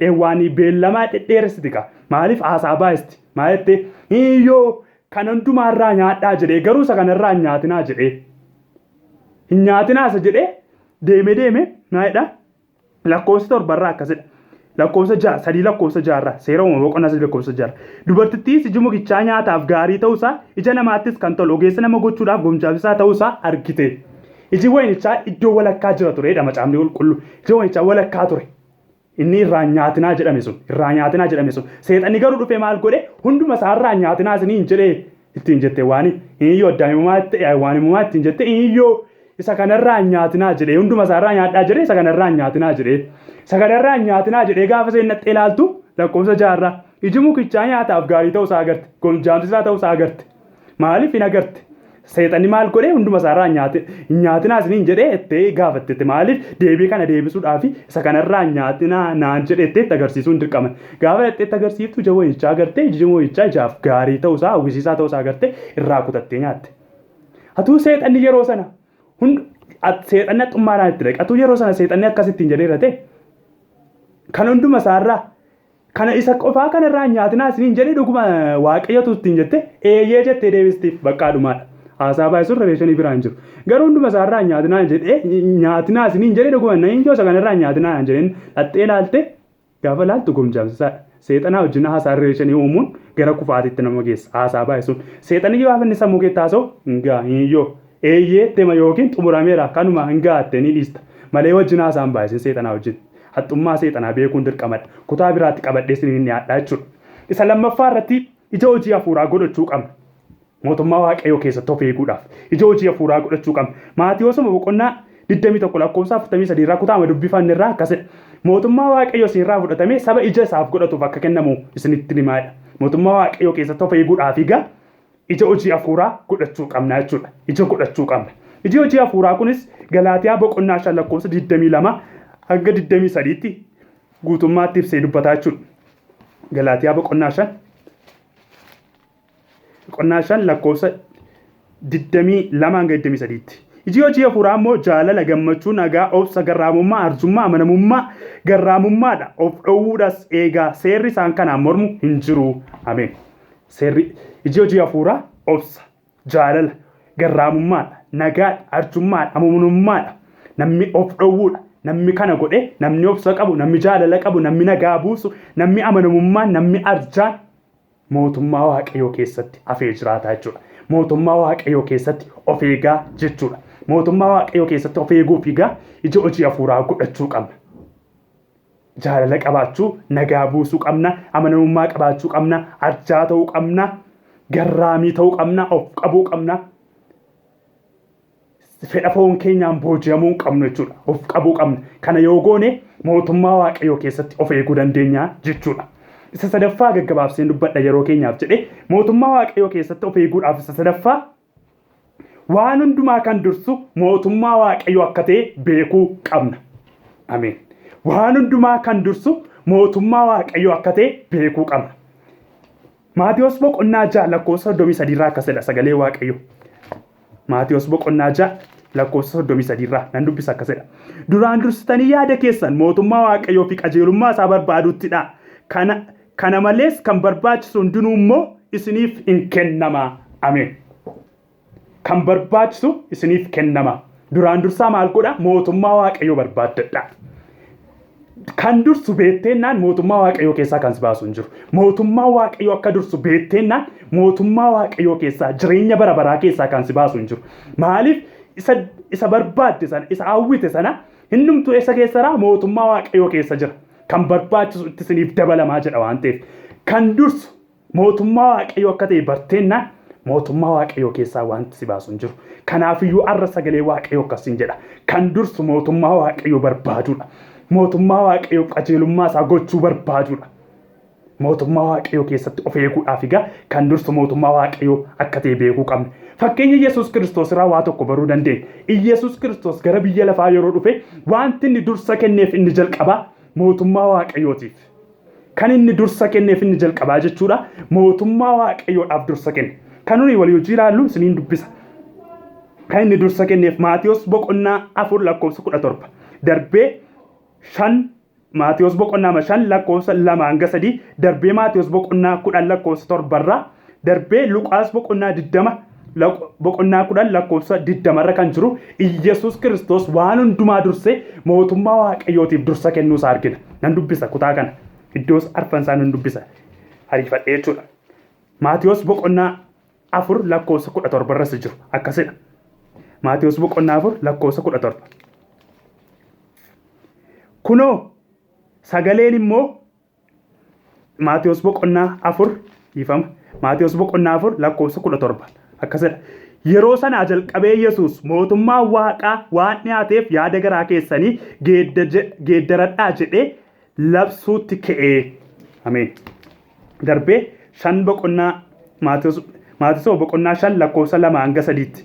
hewaanii beellamaa dhedheeressiti ka maaliif haasaa baay'isti maal jettee hiyyoo kan hundumaa irraa nyaadhaa jedhee garuu isa kana irraa hin nyaatinaa jedhee hin nyaatinaa isa jedhee deeme deeme maalidha Lakkoofsa torbarraa akkasidha. Lakkoofsa 6, 3 lakkoofsa 6 irraa seera uumama boqonnaa 3 lakkoofsa 6 irraa. Dubartittiis iji mukichaa nyaataaf gaarii ta'uusaa ija namaattis kan tolu ogeessa nama gochuudhaaf gomjaabsisaa ta'uusaa argite. Iji wayinichaa iddoo walakkaa jira turedha macaafni qulqulluu. Iji wayinichaa walakkaa ture. Inni irraa hin nyaatinaa jedhame sun, irraa nyaatinaa jedhame sun. Seexanni garuu dhufee maal godhe? Hunduma isaa irraa hin nyaatinaa isiniin jedhee ittiin jette waani iyyoo addaamimumaa waanimumaa ittiin jette iyyoo isa kanarraa hin nyaatinaa jedhee hunduma isaarraa nyaadhaa jedhee isa kanarraa hin nyaatinaa jedhee isa kanarraa hin nyaatinaa jedhee gaafa isheen dhaxxee ilaaltu lakkoofsa jaarraa iji mukichaa nyaataaf gaarii ta'uu isaa agarte gomjaamsisaa ta'uu isaa agarte maaliif hin agarte seexanni maal godhee hunduma isaarraa hin nyaatinaa isiniin jedhee ettee gaafattette maaliif deebii kana deebisuudhaaf isa kanarraa hin nyaatinaa naan jedhee ettee itti agarsiisuun dirqama gaafa dhaxxee itti agarsiiftu ija wayinichaa agartee iji wayinichaa ijaaf gaarii ta'uu isaa hawwisiisaa ta'uu isaa agartee irraa kutattee nyaatte. Atuu seexanni yeroo sana hund seexanni haxxummaadhaan itti dhaqe. Atuu yeroo sana seexanni akkas ittiin jedheera ta'e kan hunduma isaarraa kana isa qofaa kanarraa hin nyaatinaa isiniin jedhee dhuguma waaqayyotu ittiin jette eeyyee jettee deebistiif baqqaa dhumaadha. Haasaa baay'isuun reveeshinii biraa hin jiru. Garuu hunduma isaarraa hin nyaatinaa jedhee nyaatinaa isiniin jedhee dhuguma na hin isa kanarraa hin nyaatinaa jedheen dhaxxee ilaalte Gaafa laaltu gomjaamsisaadha. Seexanaa wajjin haasaa rileeshinii uumuun gara kufaatiitti nama geessa. Haasaa baay'isuun. Seexanni gaafa inni sammuu keetti haasa'u hin ga'a, hin yoo. Eeyyee tema yookiin xumurameera kanuma hin ga'atte ni dhiista. Malee wajjin haasaa hin baay'isin seexanaa wajjin. Haxxummaa seexanaa beekuun dirqamadha. Kutaa biraatti qabadhee isiniin dhiyaadha jechuudha. Isa lammaffaa irratti ija hojii hafuuraa godhachuu qabna. Mootummaa Waaqayyoo keessatti of eeguudhaaf ija hojii hafuuraa godhachuu qabna. Maatiyoosuma boqonnaa 21 lakkoofsa 43 irraa kutaama dubbifanne irraa akkasidha. Mootummaa Waaqayyoo isin irraa fudhatamee saba ija isaaf godhatuuf akka kennamu isinitti himaadha. Mootummaa Waaqayyoo keessatti of eeguudhaaf egaa ija hojii hafuuraa godhachuu qabna jechuudha. Ija godhachuu qabna. Iji hojii hafuuraa kunis Galaatiyaa boqonnaa 5 lakkoofsa 22 hanga 23tti guutummaatti ibsee dubbataa jechuudha. Galaatiyaa boqonnaa 5 Boqonnaa 5 lakkoofsa 22 hanga 23tti. Iji hojii hafuuraa immoo jaalala, gammachuu, nagaa, obsa, garraamummaa, arjummaa, amanamummaa, garraamummaadha. Of dhowwuudhas eegaa seerri isaan kanaan mormu hin jiru. Ameen. Seerri iji hojii hafuuraa obsa, jaalala, garraamummaadha, nagaadha, arjummaadha, amanamummaadha. Namni of dhowwuudha. Namni kana godhe, namni obsa qabu, namni jaalala qabu, namni nagaa buusu, namni amanamummaan, namni arjaan mootummaa Waaqayyoo keessatti hafee jiraata jechuudha. Mootummaa Waaqayyoo keessatti of eegaa jechuudha. Mootummaa Waaqayyoo keessatti of eeguuf egaa ija hojii hafuuraa godhachuu qabna. Jaalala qabaachuu, nagaa buusuu qabna, amanamummaa qabaachuu qabna, arjaa ta'uu qabna, garraamii ta'uu qabna, of qabuu qabna. Fedha foon keenyaan booji'amuu hin qabnu jechuudha. Of qabuu qabna. Kana yoo goone mootummaa Waaqayyoo keessatti of eeguu dandeenya jechuudha. Isa sadaffaa gaggabaabseen dubbadha yeroo keenyaaf jedhee mootummaa Waaqayyoo keessatti of eeguudhaaf isa sadaffaa waan hundumaa kan dursu mootummaa Waaqayyoo akka ta'e beekuu qabna. Ameen. Waan hundumaa kan dursu mootummaa Waaqayyoo akka ta'e beekuu qabna. Maatewos boqonnaa 6 lakkoofsa 33 irraa akkas jedha sagalee Waaqayyoo. Maatewos boqonnaa 6 Lakkoofsa 33 irraa nan dubbisa akkasidha. Duraan dursitanii yaada keessan mootummaa Waaqayyoo fi qajeelummaa isaa barbaaduttidha. Kana malees kan barbaachisu hundinuu immoo isiniif in kennama. Ameen. Kan barbaachisu isiniif kennama. Duraan dursaa maal godha? Mootummaa Waaqayyoo barbaaddadha. Kan dursu beekteennaan mootummaa Waaqayyoo keessaa kan si baasu hin jiru. Mootummaa Waaqayyoo akka dursu beekteennaan mootummaa Waaqayyoo keessaa jireenya bara baraa keessaa kan si baasu hin jiru. Maaliif isa barbaadde sana isa hawwite sana hundumtuu eessa keessa mootummaa Waaqayyoo keessa jira. Kan barbaachisu itti isiniif dabalamaa jedha waan ta'eef. Kan dursu mootummaa Waaqayyoo akka ta'e barteennaan mootummaa Waaqayyoo keessaa wanti si baasu hin jiru. Kanaafiyyuu har'a sagalee Waaqayyoo akkasiin jedha. Kan dursu mootummaa Waaqayyoo barbaaduudha. Mootummaa Waaqayyoo qajeelummaa isaa gochuu barbaaduudha. Mootummaa Waaqayyoo keessatti of eeguudhaaf egaa kan dursu mootummaa Waaqayyoo akka ta'e beekuu qabna. Fakkeenya Yesuus Kiristoos irraa waa tokko baruu dandeenya. Yesuus Kiristoos gara biyya lafaa yeroo dhufe wanti inni dursa kenneef inni jalqabaa mootummaa Waaqayyootiif. Kan inni dursa kenneef inni jalqabaa jechuudha mootummaa Waaqayyoodhaaf dursa kenne. Kan nuyi walii hojii ilaallu isiniin dubbisa. Kan inni dursa kenneef Maatiyos boqonnaa 4 lakkoofsa 17 darbee 5 Maatiyos boqonnaa 5 lakkoofsa 2 hanga 3 darbee Maatiyos boqonnaa 10 lakkoofsa 7 irraa darbee Luqaas boqonnaa 20 boqonnaa 10 lakkoofsa 20 irra kan jiru Iyyasuus Kiristoos waan hundumaa dursee mootummaa Waaqayyootiif dursa kennuu isaa argina. Nan dubbisa kutaa kana. Iddoos arfan isaa nan dubbisa. Ariifadhee jechuudha. Maatiyos boqonnaa 4 lakkoofsa 17 irras jiru akkasidha. Maatiyos boqonnaa 4 lakkoofsa 17. Kunoo sagaleen immoo Maatiyos boqonnaa 4 dhiifama. Maatiyos boqonnaa 4 lakkoofsa 17 akkasidha. Yeroo sanaa jalqabee Yesuus mootummaa Waaqaa waan dhiyaateef yaada garaa keessanii geeddaradhaa jedhee labsuutti ka'e. Ameen. Darbee 5 boqonnaa Maatiyos boqonnaa 5 lakkoofsa 2 hanga 3tti.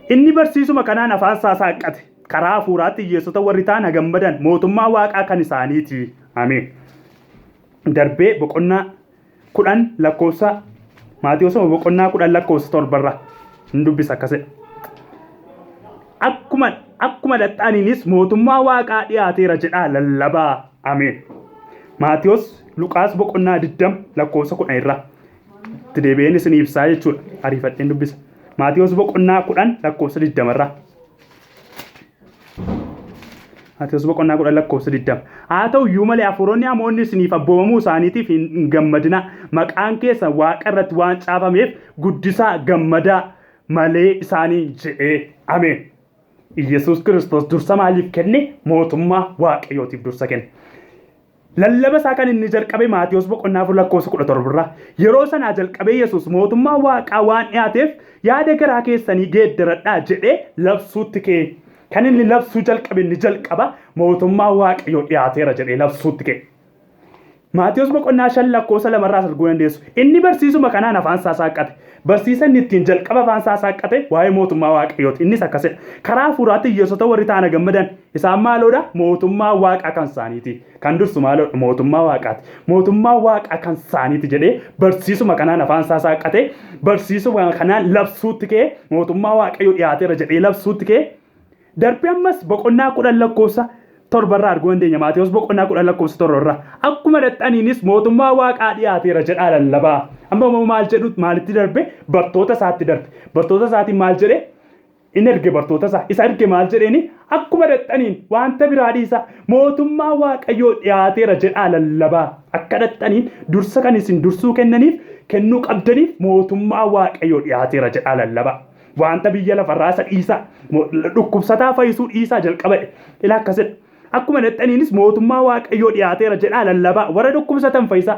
Inni barsiisuma kanaan afaan isaa saaqqate. Karaa hafuuraatti hiyyeessota warri ta'an gammadan mootummaa Waaqaa kan isaaniiti. Ameen. Darbee boqonnaa 10 lakkoofsa Maatiyos boqonnaa 10 lakkoofsa 7 irra hin dubbisa akkasidha. Akkuma dhaxxaaniinis mootummaa Waaqaa dhiyaateera jedhaa lallabaa. Ameen. Maatiyos Luqaas boqonnaa 20 lakkoofsa 10 irra itti deebi'een isin ibsaa jechuudha. Ariifadheen dubbisa. Maatiyos boqonnaa 10 lakkoofsa 20 irra. Maatiyos boqonnaa 10 lakkoofsa 20. Haa ta'u iyyuu malee hafuuronni hamoonni isiniif abboomamuu isaaniitiif hin gammadina. Maqaan keessan Waaqa irratti waan caafameef guddisaa gammadaa malee isaanii jedhee. Ameen. Iyyasuus Kiristoos dursa maaliif kenne? Mootummaa Waaqayyootiif dursa kenne. Lallaba isaa kan inni jalqabe Maatiyos boqonnaa 4 lakkoofsa 17 irraa. Yeroo sanaa jalqabee Yesuus mootummaa Waaqaa waan dhiyaateef yaada garaa keessanii geeddaradhaa jedhee labsuutti ka'e. Kan inni labsuu jalqabe inni jalqaba mootummaa Waaqayyoo dhiyaateera jedhee labsuutti ka'e. Maatiyos boqonnaa 5 lakkoofsa 2 irraas arguu dandeessu. Inni barsiisuma kanaan afaan isaa saaqqate. Barsiisa inni ittiin jalqaba afaan isaa saaqqate waa'ee mootummaa Waaqayyooti. Innis akkasidha. Karaa hafuuraatti hiyyeessota warri ta'an gammadan isaan maaloodha? Mootummaa Waaqaa kan isaaniiti. Kan dursu maaloodha? Mootummaa Waaqaati. Mootummaa Waaqaa kan isaaniiti jedhee barsiisuma kanaan afaan isaa saaqqate. Barsiisuma kanaan labsuutti ka'e mootummaa Waaqayyoo dhiyaateera jedhee labsuutti ka'e. Darbee ammas boqonnaa 10 lakkoofsa 7 irraa arguu dandeenya. Maatiyos boqonnaa 10 lakkoofsa 7 irraa. Akkuma dhaxxaniinis mootummaa Waaqaa dhiyaateera jedhaa lallabaa. Amma immoo maal jedhu maalitti darbe? Bartoota isaatti darbe. Bartoota isaatiin maal jedhe? Inni erge bartoota isaa. Isa erge maal jedheeni? Akkuma dhaxxaniin wanta biraa dhiisaa. Mootummaa Waaqayyoo dhiyaateera jedhaa lallabaa. Akka dhaxxaniin dursa kan isin dursuu kennaniif kennuu qabdaniif mootummaa Waaqayyoo dhiyaateera jedhaa lallabaa. Wanta biyya lafarraa isa dhiisaa. Dhukkubsataa fayyisuu dhiisaa jalqabadhe. Ila akkasidha. Akkuma dhaxxaniinis mootummaa Waaqayyoo dhiyaateera jedhaa lallabaa. Warra dhukkubsatan fayyisaa.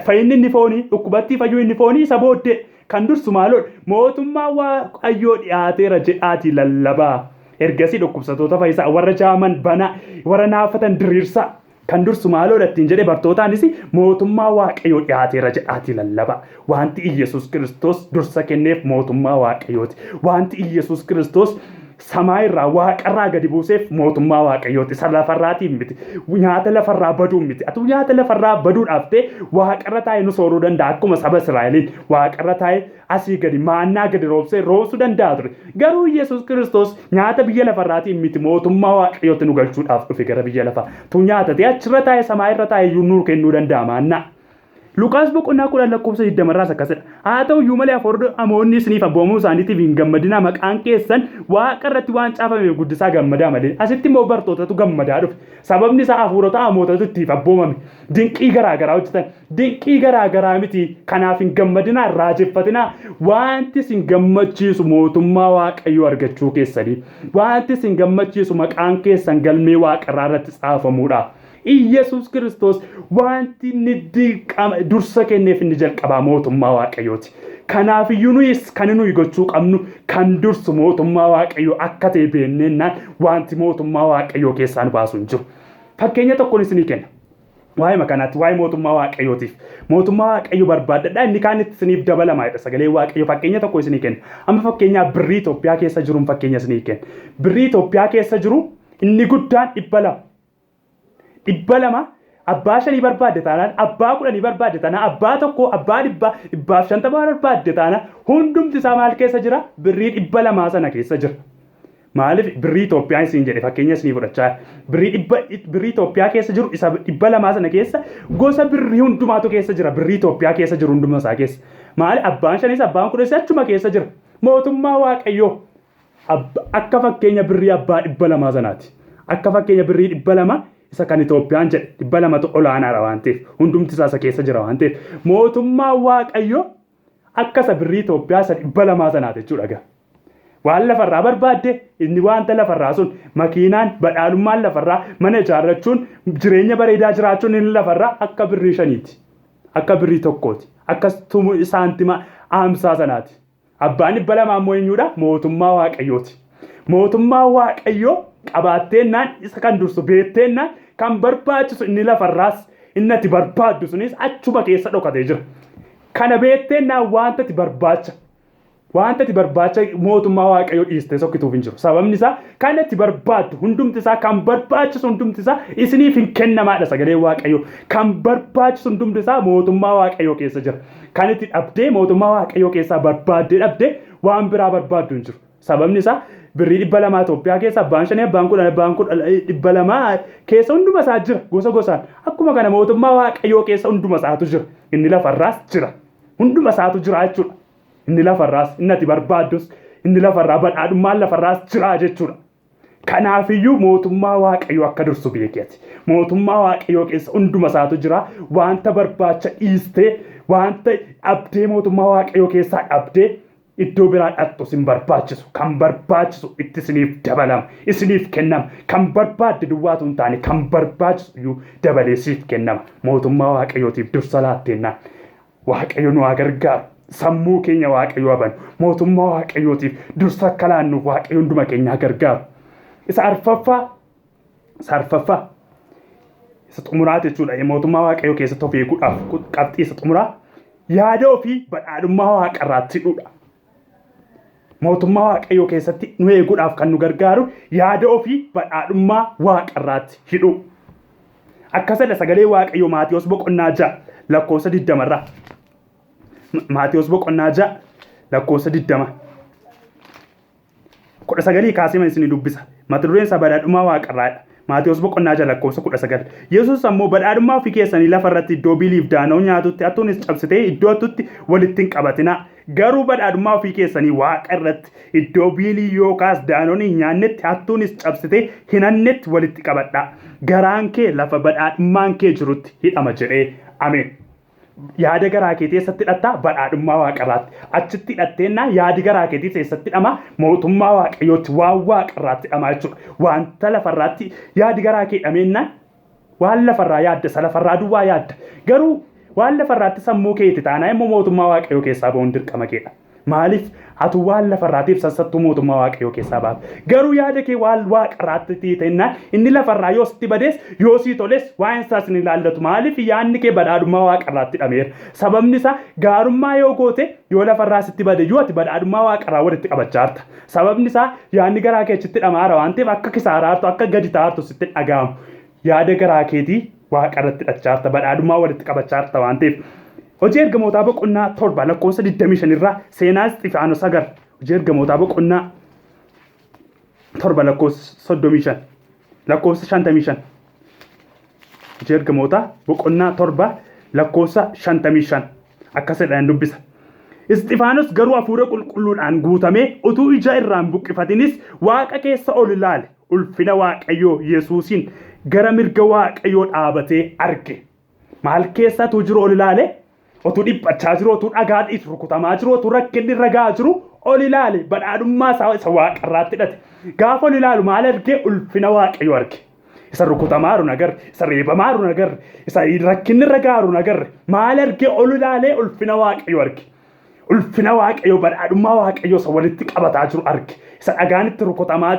Fayyinni inni foonii, dhukkubattii fayyuu inni foonii isa booddee. Kan dursu maaloodha? Mootummaa Waaqayyoo dhiyaateera jedhaatii lallabaa. Ergasii dhukkubsatoota fayyisaa, warra jaaman banaa, warra naafatan diriirsaa. Kan dursu maaloodha ittiin jedhe bartootaanis mootummaa Waaqayyoo dhiyaateera jedhaatii lallabaa. Wanti Iyyasuus Kiristoos dursa kenneef mootummaa Waaqayyooti. Wanti Iyyasuus Kiristoos samaa irraa waaqarraa gadi buuseef mootummaa Waaqayyooti. Isa lafarraatiin miti. Nyaata lafarraa baduun miti. Atuu nyaata lafarraa baduudhaaf ta'e waaqarra taa'ee nu sooruu danda'a. Akkuma saba Israa'eliin waaqarra taa'ee asii gadi maannaa gadi roobsee roobsuu danda'a ture. Garuu Yesuus Kiristoos nyaata biyya lafarraatiin miti mootummaa Waaqayyootti nu galchuudhaaf dhufe gara biyya lafaa. Tu nyaata ta'e achirra taa'ee samaa irra taa'ee iyyuu nuu kennuu danda'a maannaa. Luqaas boqonnaa 10 lakkoofsa 20 irraas akkasidha. Haa ta'u iyyuu malee hafuurri hamoonni isiniif abboomamuu isaaniitiif hin gammadinaa maqaan keessan waaqa irratti waan caafameef guddisaa gammadaa malee. Asitti immoo bartootatu gammadaa dhufe. Sababni isaa hafuurota hamootatu ittiif abboomame. Dinqii garaa garaa hojjetan. Dinqii garaa garaa miti. Kanaaf hin gammadinaa, hin raajeffatinaa. Wanti isin gammachiisu mootummaa Waaqayyoo argachuu keessanii. Wanti isin gammachiisu maqaan keessan galmee waaqarraa irratti caafamuudha. Iyyasuus Kiristoos wanti inni dirqama dursa kenneef inni jalqabaa mootummaa Waaqayyooti. Kanaafiyyuu nuyis kan nuyi gochuu qabnu kan dursu mootummaa Waaqayyoo akka ta'e beekneennaan wanti mootummaa Waaqayyoo keessaa nu baasu hin jiru. Fakkeenya tokkoon isinii kenna. Waa'ee makanaatti, waa'ee mootummaa Waaqayyootiif. Mootummaa Waaqayyoo barbaaddadhaa inni kaan itti isiniif dabalama jedha sagalee Waaqayyoo fakkeenya tokko isinii kenna. Amma fakkeenyaaf birrii Itoophiyaa keessa jiruun fakkeenya isinii kenna. Birrii Itoophiyaa keessa jiru inni guddaan 200. 200 abbaa shanii barbaadde taanaan abbaa kudhanii barbaadde taanaan abbaa tokkoo abbaa dhibbaa dhibbaaf shantama barbaadde taanaan hundumti isaa maal keessa jira birrii 200 sana keessa jira. Maaliif birrii Itoophiyaa isin jedhe fakkeenya isinii fudhachaa birrii dhibba birrii Itoophiyaa keessa jiru isa 200 sana keessa gosa birrii hundumaatu keessa jira birrii Itoophiyaa keessa jiru hunduma isaa keessa. Maali abbaan shanis abbaan kudhanis achuma keessa jira. Mootummaa Waaqayyoo Akka fakkeenya birrii abbaa 200 sanaati. Akka fakkeenya birrii 200 isa kan Itoophiyaan jedhe 200tu olaanaadha waan ta'eef hundumti isaa isa keessa jira waan ta'eef mootummaan Waaqayyoo akka isa birrii Itoophiyaa isa 200 sanaati jechuudha egaa. Waan lafarraa barbaadde inni wanta lafarraa sun makiinaan badhaadhummaan lafarraa mana ijaarrachuun jireenya bareedaa jiraachuun inni lafarraa akka birrii shaniiti. Akka birrii tokkooti. Akka saantima 50 sanaati. Abbaan 200 immoo eenyudha? Mootummaa Waaqayyooti. Mootummaa Waaqayyoo qabaatteennaan isa kan dursu beekteennaan kan barbaachisu inni lafarraas inni ati barbaaddu sunis achuma keessa dhokatee jira. Kana beekteennaan wanta ati barbaacha wanta ati barbaacha mootummaa Waaqayyoo dhiistee sokkituuf hin jiru. Sababni isaa kan ati barbaaddu hundumti isaa kan barbaachisu hundumti isaa isiniif hin kennamaadha sagalee Waaqayyoo. Kan barbaachisu hundumti isaa mootummaa Waaqayyoo keessa jira. Kan itti dhabdee mootummaa Waaqayyoo keessaa barbaaddee dhabdee waan biraa barbaaddu hin jiru. Sababni isaa birrii 200 Itoophiyaa keessa abbaan shanii abbaan kudhan abbaan kudha 200 keessa hunduma isaa jira gosa gosaan. Akkuma kana mootummaa Waaqayyoo keessa hunduma isaatu jira. Inni lafarraas jira. Hunduma isaatu jira jechuudha. Inni lafarraas inni ati barbaaddus inni lafarraa badhaadhummaan lafarraas jira jechuudha. Kanaafiyyuu mootummaa Waaqayyoo akka dursu beeki ati. Mootummaa Waaqayyoo keessa hunduma isaatu jira. Wanta barbaacha dhiistee, wanta dhabdee mootummaa Waaqayyoo keessaa dhabdee iddoo biraa dhaqxu sin barbaachisu. Kan barbaachisu itti isiniif dabalama, isiniif kennama. Kan barbaadde duwwaatu hin taane kan barbaachisu iyyuu dabalee siif kennama. Mootummaa Waaqayyootiif dursa laatteennaan. Waaqayyo nu haa gargaaru. Sammuu keenya Waaqayyo haa banu. Mootummaa Waaqayyootiif dursa akka laannuuf Waaqayyo hunduma keenya haa gargaaru. Isa arfaffaa, isa arfaffaa, isa xumuraa jechuudha. Mootummaa Waaqayyoo keessatti of eeguudhaaf qabxii isa xumuraa yaada ofii badhaadhummaa waaqarraatti hidhuudha. Mootummaa Waaqayyoo keessatti nu eeguudhaaf kan nu gargaaru yaada ofii badhaadhummaa waaqarraatti hidhuu. Akkasidha sagalee Waaqayyoo Maatiyos boqonnaa 6 lakkoofsa 20 irraa. Maatiyos boqonnaa 6 lakkoofsa 20. 19 kaasee isinii dubbisa. Mata dureen isaa badhaadhummaa waaqarraadha. Maatewos boqonnaa 6 lakkoofsa 19. Yesuus ammoo badhaadhummaa ofii keessanii lafa irratti iddoo biiliif daana'u nyaatutti hattuunis cabsitee iddoo hattutti walitti hin qabatinaa. Garuu badhaadhummaa ofii keessanii waaqa irratti iddoo biilii yookaas daanoon hin nyaannetti hattuunis cabsitee hin hannetti walitti qabadhaa. Garaan kee lafa badhaadhummaan kee jirutti hidhama jedhee. Ameen. Yaada garaa keetii eessatti hidhattaa? Badhaadhummaa waaqarraatti. Achitti hidhatteennaa yaadi garaa keetiis eessatti hidhama? Mootummaa Waaqayyootti waan waaqarraatti hidhama jechuudha. Wanta lafarraatti yaadi garaa kee hidhameennaan waan lafarraa yaadda isa lafarraa duwwaa yaadda. Garuu waan lafarraatti sammuu keeti taanaa immoo mootummaa Waaqayyoo keessaa ba'uun dirqama keedha. Maaliif atu waan lafarraatiif sassattuu mootummaa Waaqayyoo keessaa baata. Garuu yaada kee waan waaqarraatti ta'ennaan inni lafarraa yoo sitti badees yoo sii toles waa'een isaas ni ilaallatu. Maaliif yaadni kee badhaadhummaa waaqarraatti hidhameera. Sababni isaa gaarummaa yoo goote yoo lafarraa sitti bade iyyuu ati badhaadhummaa waaqarraa walitti qabachaa jirta. Sababni isaa yaadni garaa kee achitti hidhamaara waan ta'eef akka kisaaraartu akka gadi taartu sitti dhaga'amu. Yaada garaa keetii waaqarratti hidhachaa jirta. Badhaadhummaa walitti qabachaa jirta waan ta'eef. Hojii ergamootaa boqonnaa 7 lakkoofsa 25 irraa seenaa Isxifaanos agarra. Hojii ergamootaa boqonnaa 7 lakkoofsa 35 lakkoofsa 55. Hojii ergamootaa boqonnaa 7 lakkoofsa 55 akkas jedhaan dubbisa. Isxifaanos garuu hafuura qulqulluudhaan guutamee utuu ija irraan buqqifatinis waaqa keessa ol ilaale ulfina Waaqayyoo Yesuusiin gara mirga Waaqayyoo dhaabatee arge. Maal keessa utuu jiru ol ilaale? Utuu dhiphachaa jiru, utuu dhagaan itti rukutamaa jiru, utuu rakkinni irra gahaa jiru ol ilaale badhaadhummaa isaa isa waaqarraatti hidhate. Gaafa ol ilaalu maal arge? Ulfina Waaqayyoo arge. Isa rukutamaa jiru nagarre, isa reebamaa jiru nagarre, isa rakkinni irra gahaa jiru nagarre. Maal arge? Ol ilaalee ulfina Waaqayyoo arge. Ulfina Waaqayyoo badhaadhummaa Waaqayyoo isa walitti qabataa jiru arge. Isa dhagaan itti rukutamaa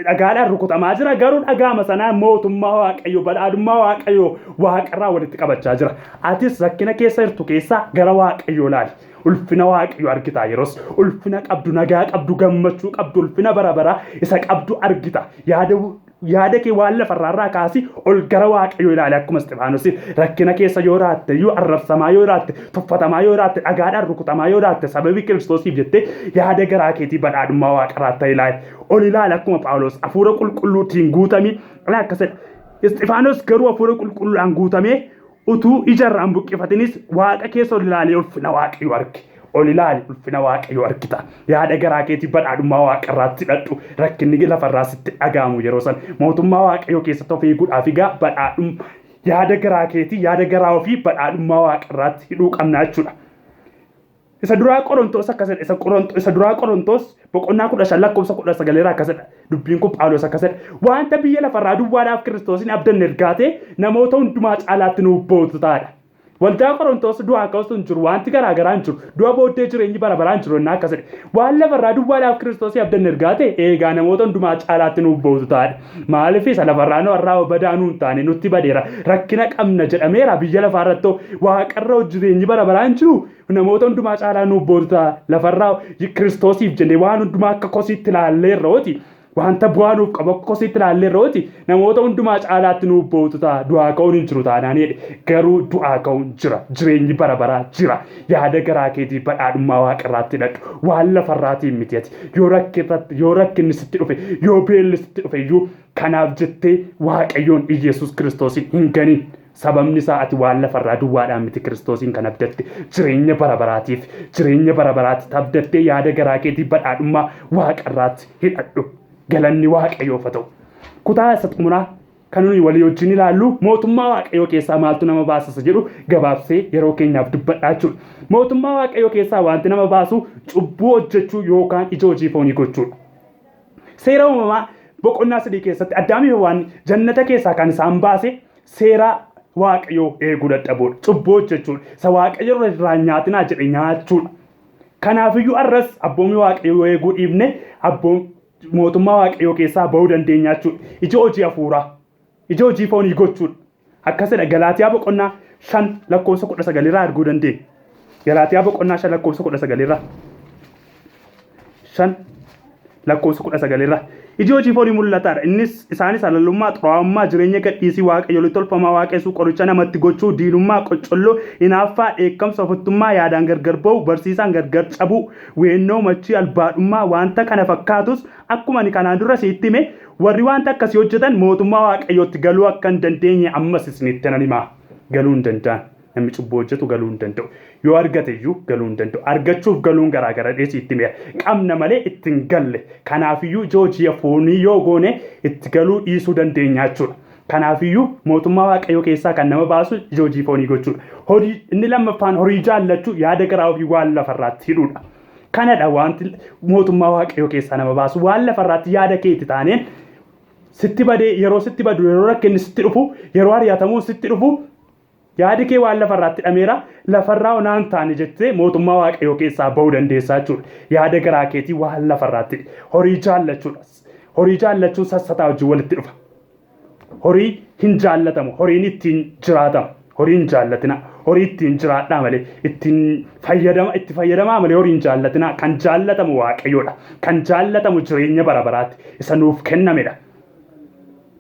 dhagaadhaan rukutamaa jira garuu dhagaama sanaa mootummaa Waaqayyoo badhaadhummaa Waaqayyoo waaqarraa walitti qabachaa jira. Atis rakkina keessa jirtu keessaa gara Waaqayyoo ilaali. Ulfina Waaqayyoo argita yeroos ulfina qabdu nagaa qabdu gammachuu qabdu ulfina bara baraa isa qabdu argita. Yaada Yaada kee waan lafarraarraa kaasi ol gara Waaqayyoo ilaali akkuma Isxifaanos rakkina keessa yoo jiraatte iyyuu arrabsamaa yoo jiraatte tuffatamaa yoo jiraatte dhagaadhaan rukutamaa yoo jiraatte sababii Kiristoosiif jettee yaada garaa keetii badhaadhummaa waaqarraa ilaali. Ol ilaali akkuma Phaawulos hafuura qulqulluutiin guutami akkasidha. Isxifaanos garuu hafuura qulqulluudhaan guutamee Utuu ija irraa hin buqqifatinis waaqa keessa ol ilaalee ulfina Waaqayyoo arge. Ol ilaali ulfina Waaqayyoo argita. Yaada garaa keetii badhaadhummaa waaqa irraatti hidhadhu. Rakkinni lafarraa sitti dhaga'amu yeroo san. Mootummaa Waaqayyoo keessatti of eeguudhaaf egaa badhaadhum yaada garaa keetii yaada garaa ofii badhaadhummaa waaqa irraatti hidhuu qabna jechuudha. Isa duraa Qorontoos akkas jedha. Isa Qoronto isa duraa Qorontoos boqonnaa 15 lakkoofsa 19 irraa akkas jedha. Dubbiin kun Phaawulos akkas jedha. Wanta biyya lafarraa duwwaadhaaf Kiristoosin abdanne ergaatee namoota hundumaa caalaatti nuuf bootu taadha. Waldaa Qorontoos du'aa ka'uutu hin jiru, wanti garaa garaa hin jiru, du'a booddee jireenyi bara baraa hin jiru innaa akkas jedhe. Waan lafarraa duwwaadhaaf Kiristoosii abdanne ergaatee eegaa namoota hundumaa caalaatti nuuf bootu taadha. Maaliif isa lafarraa nu har'aa badaa nuun taane nutti badeera rakkina qabna jedhameera biyya lafaarrattoo waaqarra jireenyi bara baraa hin jiru. Namoota hundumaa caalaa nuuf boodu ta'a. Lafarraa Kiristoosiif jennee waan hundumaa akka kosiitti ilaalleerra hooti. Wanta bu'aa nuuf qabu akka kosiitti ilaalleerra hooti. Namoota hundumaa caalaatti nuuf boodu ta'a. Du'aa ka'uun hin jiru taanaan jedhe. Garuu du'aa ka'uun jira. Jireenyi bara baraa jira. Yaada garaa keetii badhaadhummaa waaqarraatti hidhadhu. Waan lafarraatiin miti ati. Yoo rakkirratti yoo rakkinni sitti dhufe yoo beelli sitti dhufe iyyuu kanaaf jettee Waaqayyoon Iyyasuus Kiristoosiin hin ganin. Sababni isaa ati waan lafarraa duwwaadhaan miti Kiristoosiin kan abdatte jireenya bara baraatiif jireenya bara baraatti abdattee yaada garaa keetii badhaadhummaa waaqarraatti hidhadhu. Galanni Waaqayyoof haa ta'u. Kutaa isa xumuraa kan nuyi walii wajjin ilaallu mootummaa Waaqayyoo keessaa maaltu nama baasa isa jedhu gabaabsee yeroo keenyaaf dubbadhaa jechuudha. Mootummaa Waaqayyoo keessaa wanti nama baasu cubbuu hojjechuu yookaan ija hojii foonii gochuudha. Seera uumamaa boqonnaa 3 keessatti Addaamii fi Hewaan jannata keessaa kan isaan baase seera Waaqayyoo eeguu dadhabuudha. Cubbuu hojjechuudha. Isa Waaqayyo irraa hin nyaatinaa jedhe nyaachuudha. Kanaafiyyuu arras abboomii Waaqayyoo eeguu dhiifne abboom mootummaa Waaqayyoo keessaa ba'uu dandeenya jechuudha. Ija hojii hafuuraa, ija hojii foonii gochuudha. Akkasidha Galaatiyaa boqonnaa 5 lakkoofsa 19 irraa arguu dandeenya. Galaatiyaa boqonnaa 5 lakkoofsa 19 irraa. 5 lakkoofsa 19 irraa. Iji hojii foonii mul'ataadha. Innis isaanis halalummaa, xuraa'ummaa, jireenya gadhiisii, waaqayyolii tolfamaa waaqessuu, qoricha namatti gochuu, diinummaa, qoccolloo, hinaaffaa, dheekkamsa, ofittummaa, yaadaan gargar ba'uu, barsiisaan gargar cabuu, weennoo, machii, albaadhummaa, wanta kana fakkaatus akkuma ani kanaan dura sitti hime warri wanta akkasii hojjetan mootummaa waaqayyootti galuu akka hin dandeenye ammas isinitti nan hima. Galuu hin danda'an. Namni cubbuu hojjetu galuu hin danda'u. Yoo argate iyyuu galuu hin danda'u. Argachuuf galuun garaa gara dheesii itti mi'a. Qabna malee itti hin galle. Kanaafiyyuu ija hojii foonii yoo goone itti galuu dhiisuu dandeenya jechuudha. Kanaafiyyuu mootummaa Waaqayyoo keessaa kan nama baasu ija hojii foonii gochuudha. Horii inni lammaffaan horii jaallachuu yaada garaa ofii waan lafarraatti hidhuudha. Kanadha wanti mootummaa Waaqayyoo keessaa nama baasu waan lafarraatti yaada keetti taaneen sitti badee yeroo sitti badu yeroo rakkinni sitti dhufu yeroo ari'atamuun sitti dhufu Yaadi kee waan lafarraatti hidhameera. Lafarraa onaa hin taane jettee mootummaa Waaqayyoo keessaa ba'uu dandeessaa jechuudha. Yaada garaa keetii waan lafarraatti horii jaallachuudha. Horii jaallachuun sassataa wajjin walitti dhufa. Horii hin jaallatamu. Horiin ittiin jiraatama. Horii hin jaallatina. Horii ittiin jiraadhaa malee ittiin fayyadama itti fayyadamaa malee horii hin jaallatina. Kan jaallatamu Waaqayyoodha. Kan jaallatamu jireenya bara baraatti isa nuuf kennamedha.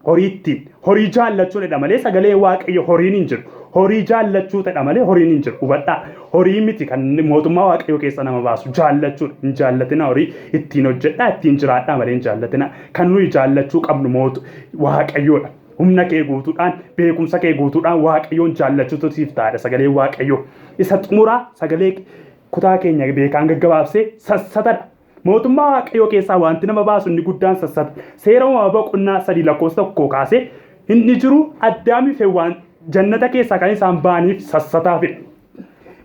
Horii ittiin horii jaallachuudha malee sagalee Waaqayyo horiin hin jiru. Horii jaallachuudha malee horiin hin jiru. Hubadhaa. Horii miti kan mootummaa Waaqayyoo keessa nama baasu jaallachuudha. Hin jaallatina horii ittiin hojjedhaa ittiin jiraadhaa malee hin jaallatina. Kan nuyi jaallachuu qabnu mootu Waaqayyoodha. Humna kee guutuudhaan beekumsa kee guutuudhaan Waaqayyoon jaallachuutu siif ta'a sagalee Waaqayyoo. Isa xumuraa sagalee kutaa keenya beekaan gaggabaabsee sassatadha. Mootummaa Waaqayyoo keessaa wanti nama baasu inni guddaan sassata. Seera uumamaa boqonnaa 3 lakkoofsa 1 kaasee inni jiru Addaamii fi Hewwaan jannata keessaa kan isaan ba'aniif sassataafidha.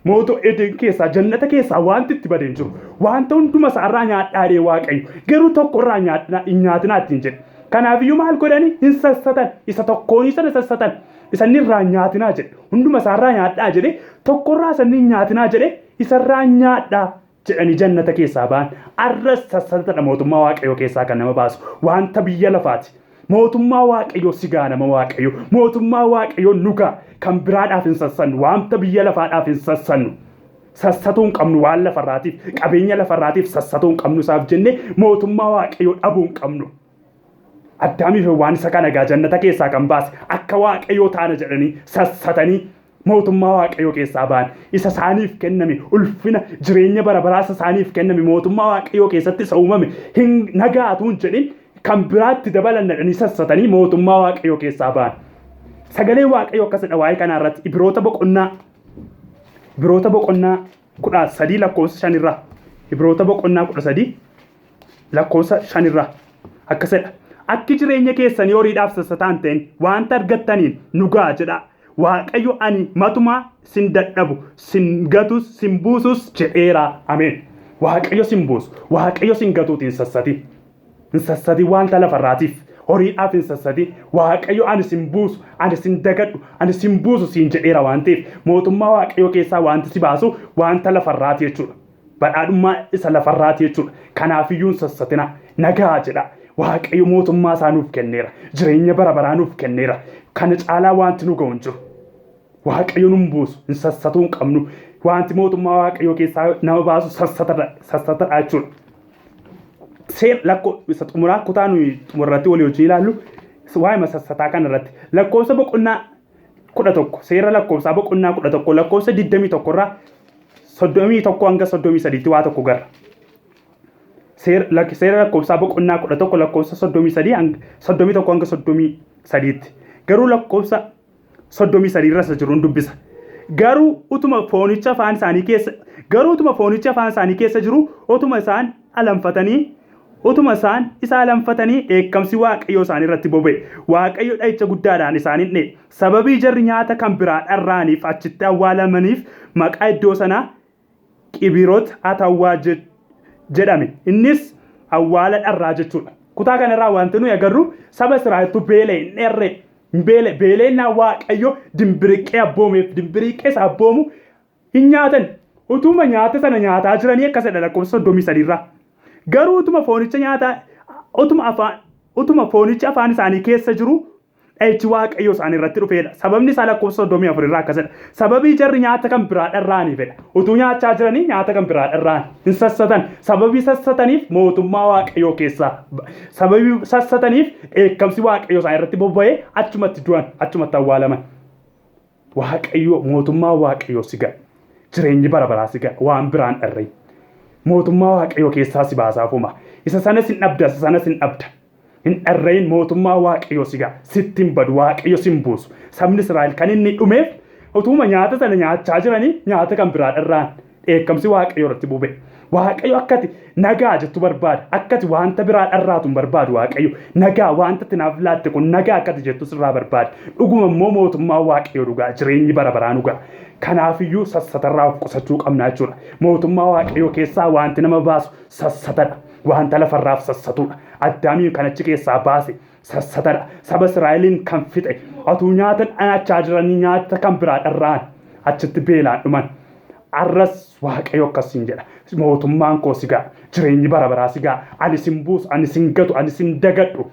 Mooto Eden keessaa jannata keessaa wanti itti badee hin jiru. Wanta hunduma isaarraa nyaadhaa jedhee Waaqayyo. Garuu tokko irraa nyaadhaa hin nyaatinaa ittiin jedhe. Kanaafiyyuu maal godhani hin sassatan. Isa tokkoonii sana sassatan. Isa inni irraa hin nyaatinaa jedhe. Hunduma isaarraa nyaadhaa jedhe. Tokkorraa isa inni hin nyaatinaa jedhe. Isarraa nyaadhaa jedhanii jannata keessaa ba'an. Arras sassatadha mootummaa Waaqayyoo keessaa kan nama baasu. Wanta biyya lafaati. Mootummaa Waaqayyoo si ga'a nama Waaqayyoo. Mootummaa Waaqayyoo nu ga'a. Kan biraadhaaf hin sassannu. Wanta biyya lafaadhaaf hin sassannu. Sassatuu hin qabnu waan lafarraatiif. Qabeenya lafarraatiif sassatuu hin qabnu isaaf jennee mootummaa Waaqayyoo dhabuu hin qabnu. Addaamii fi waan isa kana egaa jannata keessaa kan baase akka Waaqayyoo taana jedhanii sassatanii mootummaa Waaqayyoo keessaa ba'an. Isa isaaniif kenname ulfina jireenya bara baraa isa isaaniif kenname mootummaa Waaqayyoo keessatti isa uumame hin nagaatu hin jedhin kan biraatti dabalan jedhanii sassatanii mootummaa Waaqayyoo keessaa ba'an. Sagalee Waaqayyoo akkasidha waa'ee kanaa irratti Ibroota boqonnaa 13 lakkoofsa 5 irraa Ibroota boqonnaa 13 lakkoofsa 5 irraa akkasidha. Akki jireenya keessanii horiidhaaf sassataa hin ta'in wanta argattaniin nu ga'a jedhaa. Waaqayyo ani matumaa sin dadhabu, sin gatus, sin buusus jedheera. Ameen. Waaqayyo sin buusu, Waaqayyo sin gatuuti hin sassatin. Hin sassatin wanta lafarraatiif, horiidhaaf hin sassatin. Waaqayyo ani sin buusu, ani sin dagadhu, ani sin buusu siin jedheera waan ta'eef mootummaa Waaqayyoo keessaa wanti si baasu wanta lafarraati jechuudha. Badhaadhummaa isa lafarraati jechuudha. Kanaafiyyuu hin sassatina. Nagaa jedha. Waaqayyo mootummaa isaa nuuf kenneera. Jireenya bara baraa nuuf kenneera. Kana caalaa wanti nu ga'u hin jiru. Waaqayyo nun buusu. Hin sassatuu hin qabnu. Wanti mootummaa Waaqayyoo keessaa nama baasu sassatadha jechuudha. Seer lakkoo isa xumuraa kutaa nuyi xumurratti walii wajjin ilaallu waa'ee sassataa kana irratti lakkoofsa boqonnaa 11 seera lakkoofsaa boqonnaa 11 lakkoofsa 21 irraa 31 hanga 33tti waa tokko garra. Seera lakkoofsaa boqonnaa 11 lakkoofsa 33 hanga 31 hanga 33tti. Garuu lakkoofsa 33 irra isa jiruun dubbisa. Garuu utuma foonicha afaan isaanii keessa garuu utuma foonicha afaan isaanii keessa jiru utuma isaan alanfatanii utuma isaan isa alanfatanii dheekkamsi Waaqayyoo isaan irratti boba'e. Waaqayyo dha'icha guddaadhaan isaan hin dha'e. Sababii jarri nyaata kan biraa dharra'aniif achitti awwaalamaniif maqaa iddoo sanaa Qibiroot Hatawwaa jedhame. Innis awwaala dharraa jechuudha. Kutaa kanarraa wanti nuyi agarru saba Israa'eltu beela'e hin dheerre hin beela'e beela'ennaa Waaqayyo dimbiriqqee abboomeef dimbiriqqee isa abboomu hin nyaatan. Utuma nyaata sana nyaataa jiranii akkasidha lakkoofsa 33 irraa. Garuu utuma foonicha nyaataa utuma afaan utuma foonichi afaan isaanii keessa jiru dha'ichi Waaqayyoo isaan irratti dhufeedha. Sababni isaa lakkoofsa 34 irraa akkasidha. Sababii jarri nyaata kan biraa dharra'aniifidha. Utuu nyaachaa jiranii nyaata kan biraa dharra'an hin sassatan. Sababii sassataniif mootummaa Waaqayyoo keessaa sababii sassataniif dheekkamsi Waaqayyoo isaan irratti bobba'ee achumatti du'an achumatti awwaalaman. Waaqayyo mootummaa Waaqayyoo si ga'a. Jireenyi bara baraa si ga'a. Waan biraan dharra'in. Mootummaa Waaqayyoo keessaa si baasaa fuma. Isa sanas hin dhabda, isa sanas hin dhabda. Hin dharra'in mootummaa Waaqayyoo si ga'a. Sitti hin badu, Waaqayyo si hin buusu. Sabni Israa'el kan inni dhumeef utuma nyaata sana nyaachaa jiranii nyaata kan biraa dharra'an. Dheekkamsi Waaqayyoo irratti buba'e. Waaqayyo akkati nagaa jettu barbaada. Akkati wanta biraa dharraatu hin barbaadu Waaqayyo. Nagaa wanta ati naaf laatte kun nagaa akkati jettu sirraa barbaada. Dhuguma immoo mootummaa Waaqayyoo dhugaa jireenyi bara baraa nu ga'a. Kanaafiyyuu sassatarraa of qusachuu qabna jechuudha. Mootummaa Waaqayyoo keessaa wanti nama baasu sassatadha. Wanta lafarraaf sassatudha. Addaamiin kan achi keessaa baase sassatadha. Saba Israa'eliin kan fixe otuu nyaata nyaachaa jiranii nyaata kan biraa dharra'an achitti beelaan dhuman. Arras Waaqayyo akkasiin jedha. Mootummaan koo si ga'a. Jireenyi bara baraa si ga'a. Ani sin buusu, ani sin gatu, ani sin dagadhu.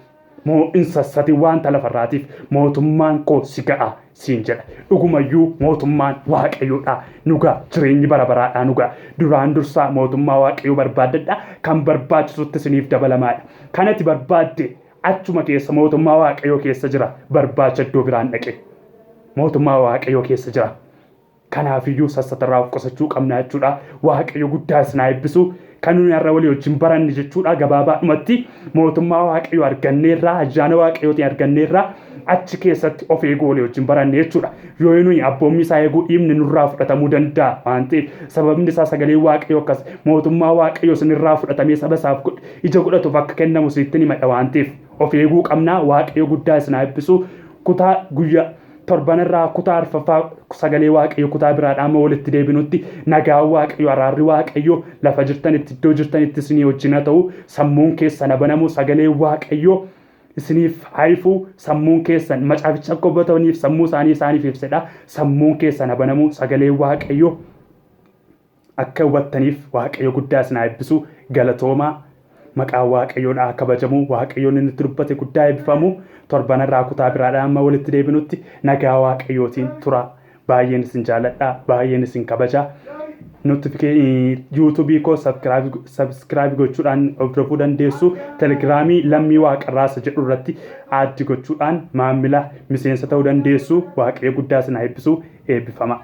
Moo hin sassatin wanta lafarraatiif mootummaan koo si ga'a siin jedha. Dhugumayyuu mootummaan Waaqayyoodha nu ga'a. Jireenyi bara baraadhaa nu ga'a. Duraan dursaa mootummaa Waaqayyoo barbaaddadha. Kan barbaachisutti isiniif dabalamaadha. Kanati barbaadde achuma keessa mootummaa Waaqayyoo keessa jira. Barbaacha iddoo biraan dhaqe. Mootummaa Waaqayyoo keessa jira. Kanaafiyyuu sassatarraa of qusachuu qabna jechuudha. Waaqayyo guddaa isin haa eebbisu. Kan nuyi har'a walii wajjin baranne jechuudha. Gabaabaadhumatti mootummaa Waaqayyoo arganneerraa, ayyaana Waaqayyootiin arganneerraa achi keessatti of eeguu walii wajjin baranne jechuudha. Yoo nuyi abboommii isaa eeguu dhiibne nurraa fudhatamuu danda'a waan ta'eef sababni isaa sagalee Waaqayyoo akkas mootummaa Waaqayyoo isinirraa fudhatamee saba isaaf ija godhatuuf akka kennamu isinitti himadha waan ta'eef of eeguu qabna. Waaqayyo guddaa isin haa eebbisu. Kutaa guyyaa torbanarraa kutaa arfaffaa sagalee Waaqayyo kutaa biraadhaa amma walitti deebinutti nagaan Waaqayyo, araarri Waaqayyo lafa jirtanitti, iddoo jirtanitti isinii wajjin haa ta'u. Sammuun keessan haa banamu, sagalee Waaqayyo isiniif haa ifu, sammuun keessan macaaficha akka hubataniif sammuu isaanii isaaniif ibsedha. Sammuun keessan haa banamu, sagalee Waaqayyo akka hubattaniif Waaqayyo guddaa isin haa eebbisu. Galatoomaa. Maqaan Waaqayyoon haa kabajamu. Waaqayyoon inni nutti dubbate guddaa eebbifamu. Torbanarraa kutaa biraadhaan amma walitti deebinutti nagaa Waaqayyootiin tura. Baay'een isin jaaladha. Baay'een isin kabaja. Yuutuubii koo subscribe gochuudhaan hordofuu dandeessu. Telegiraamii Lammii Waaqarraa isa jedhu irratti add gochuudhaan maamila miseensa ta'uu dandeessu. Waaqayyo guddaa isin haa eebbisu. Eebbifama.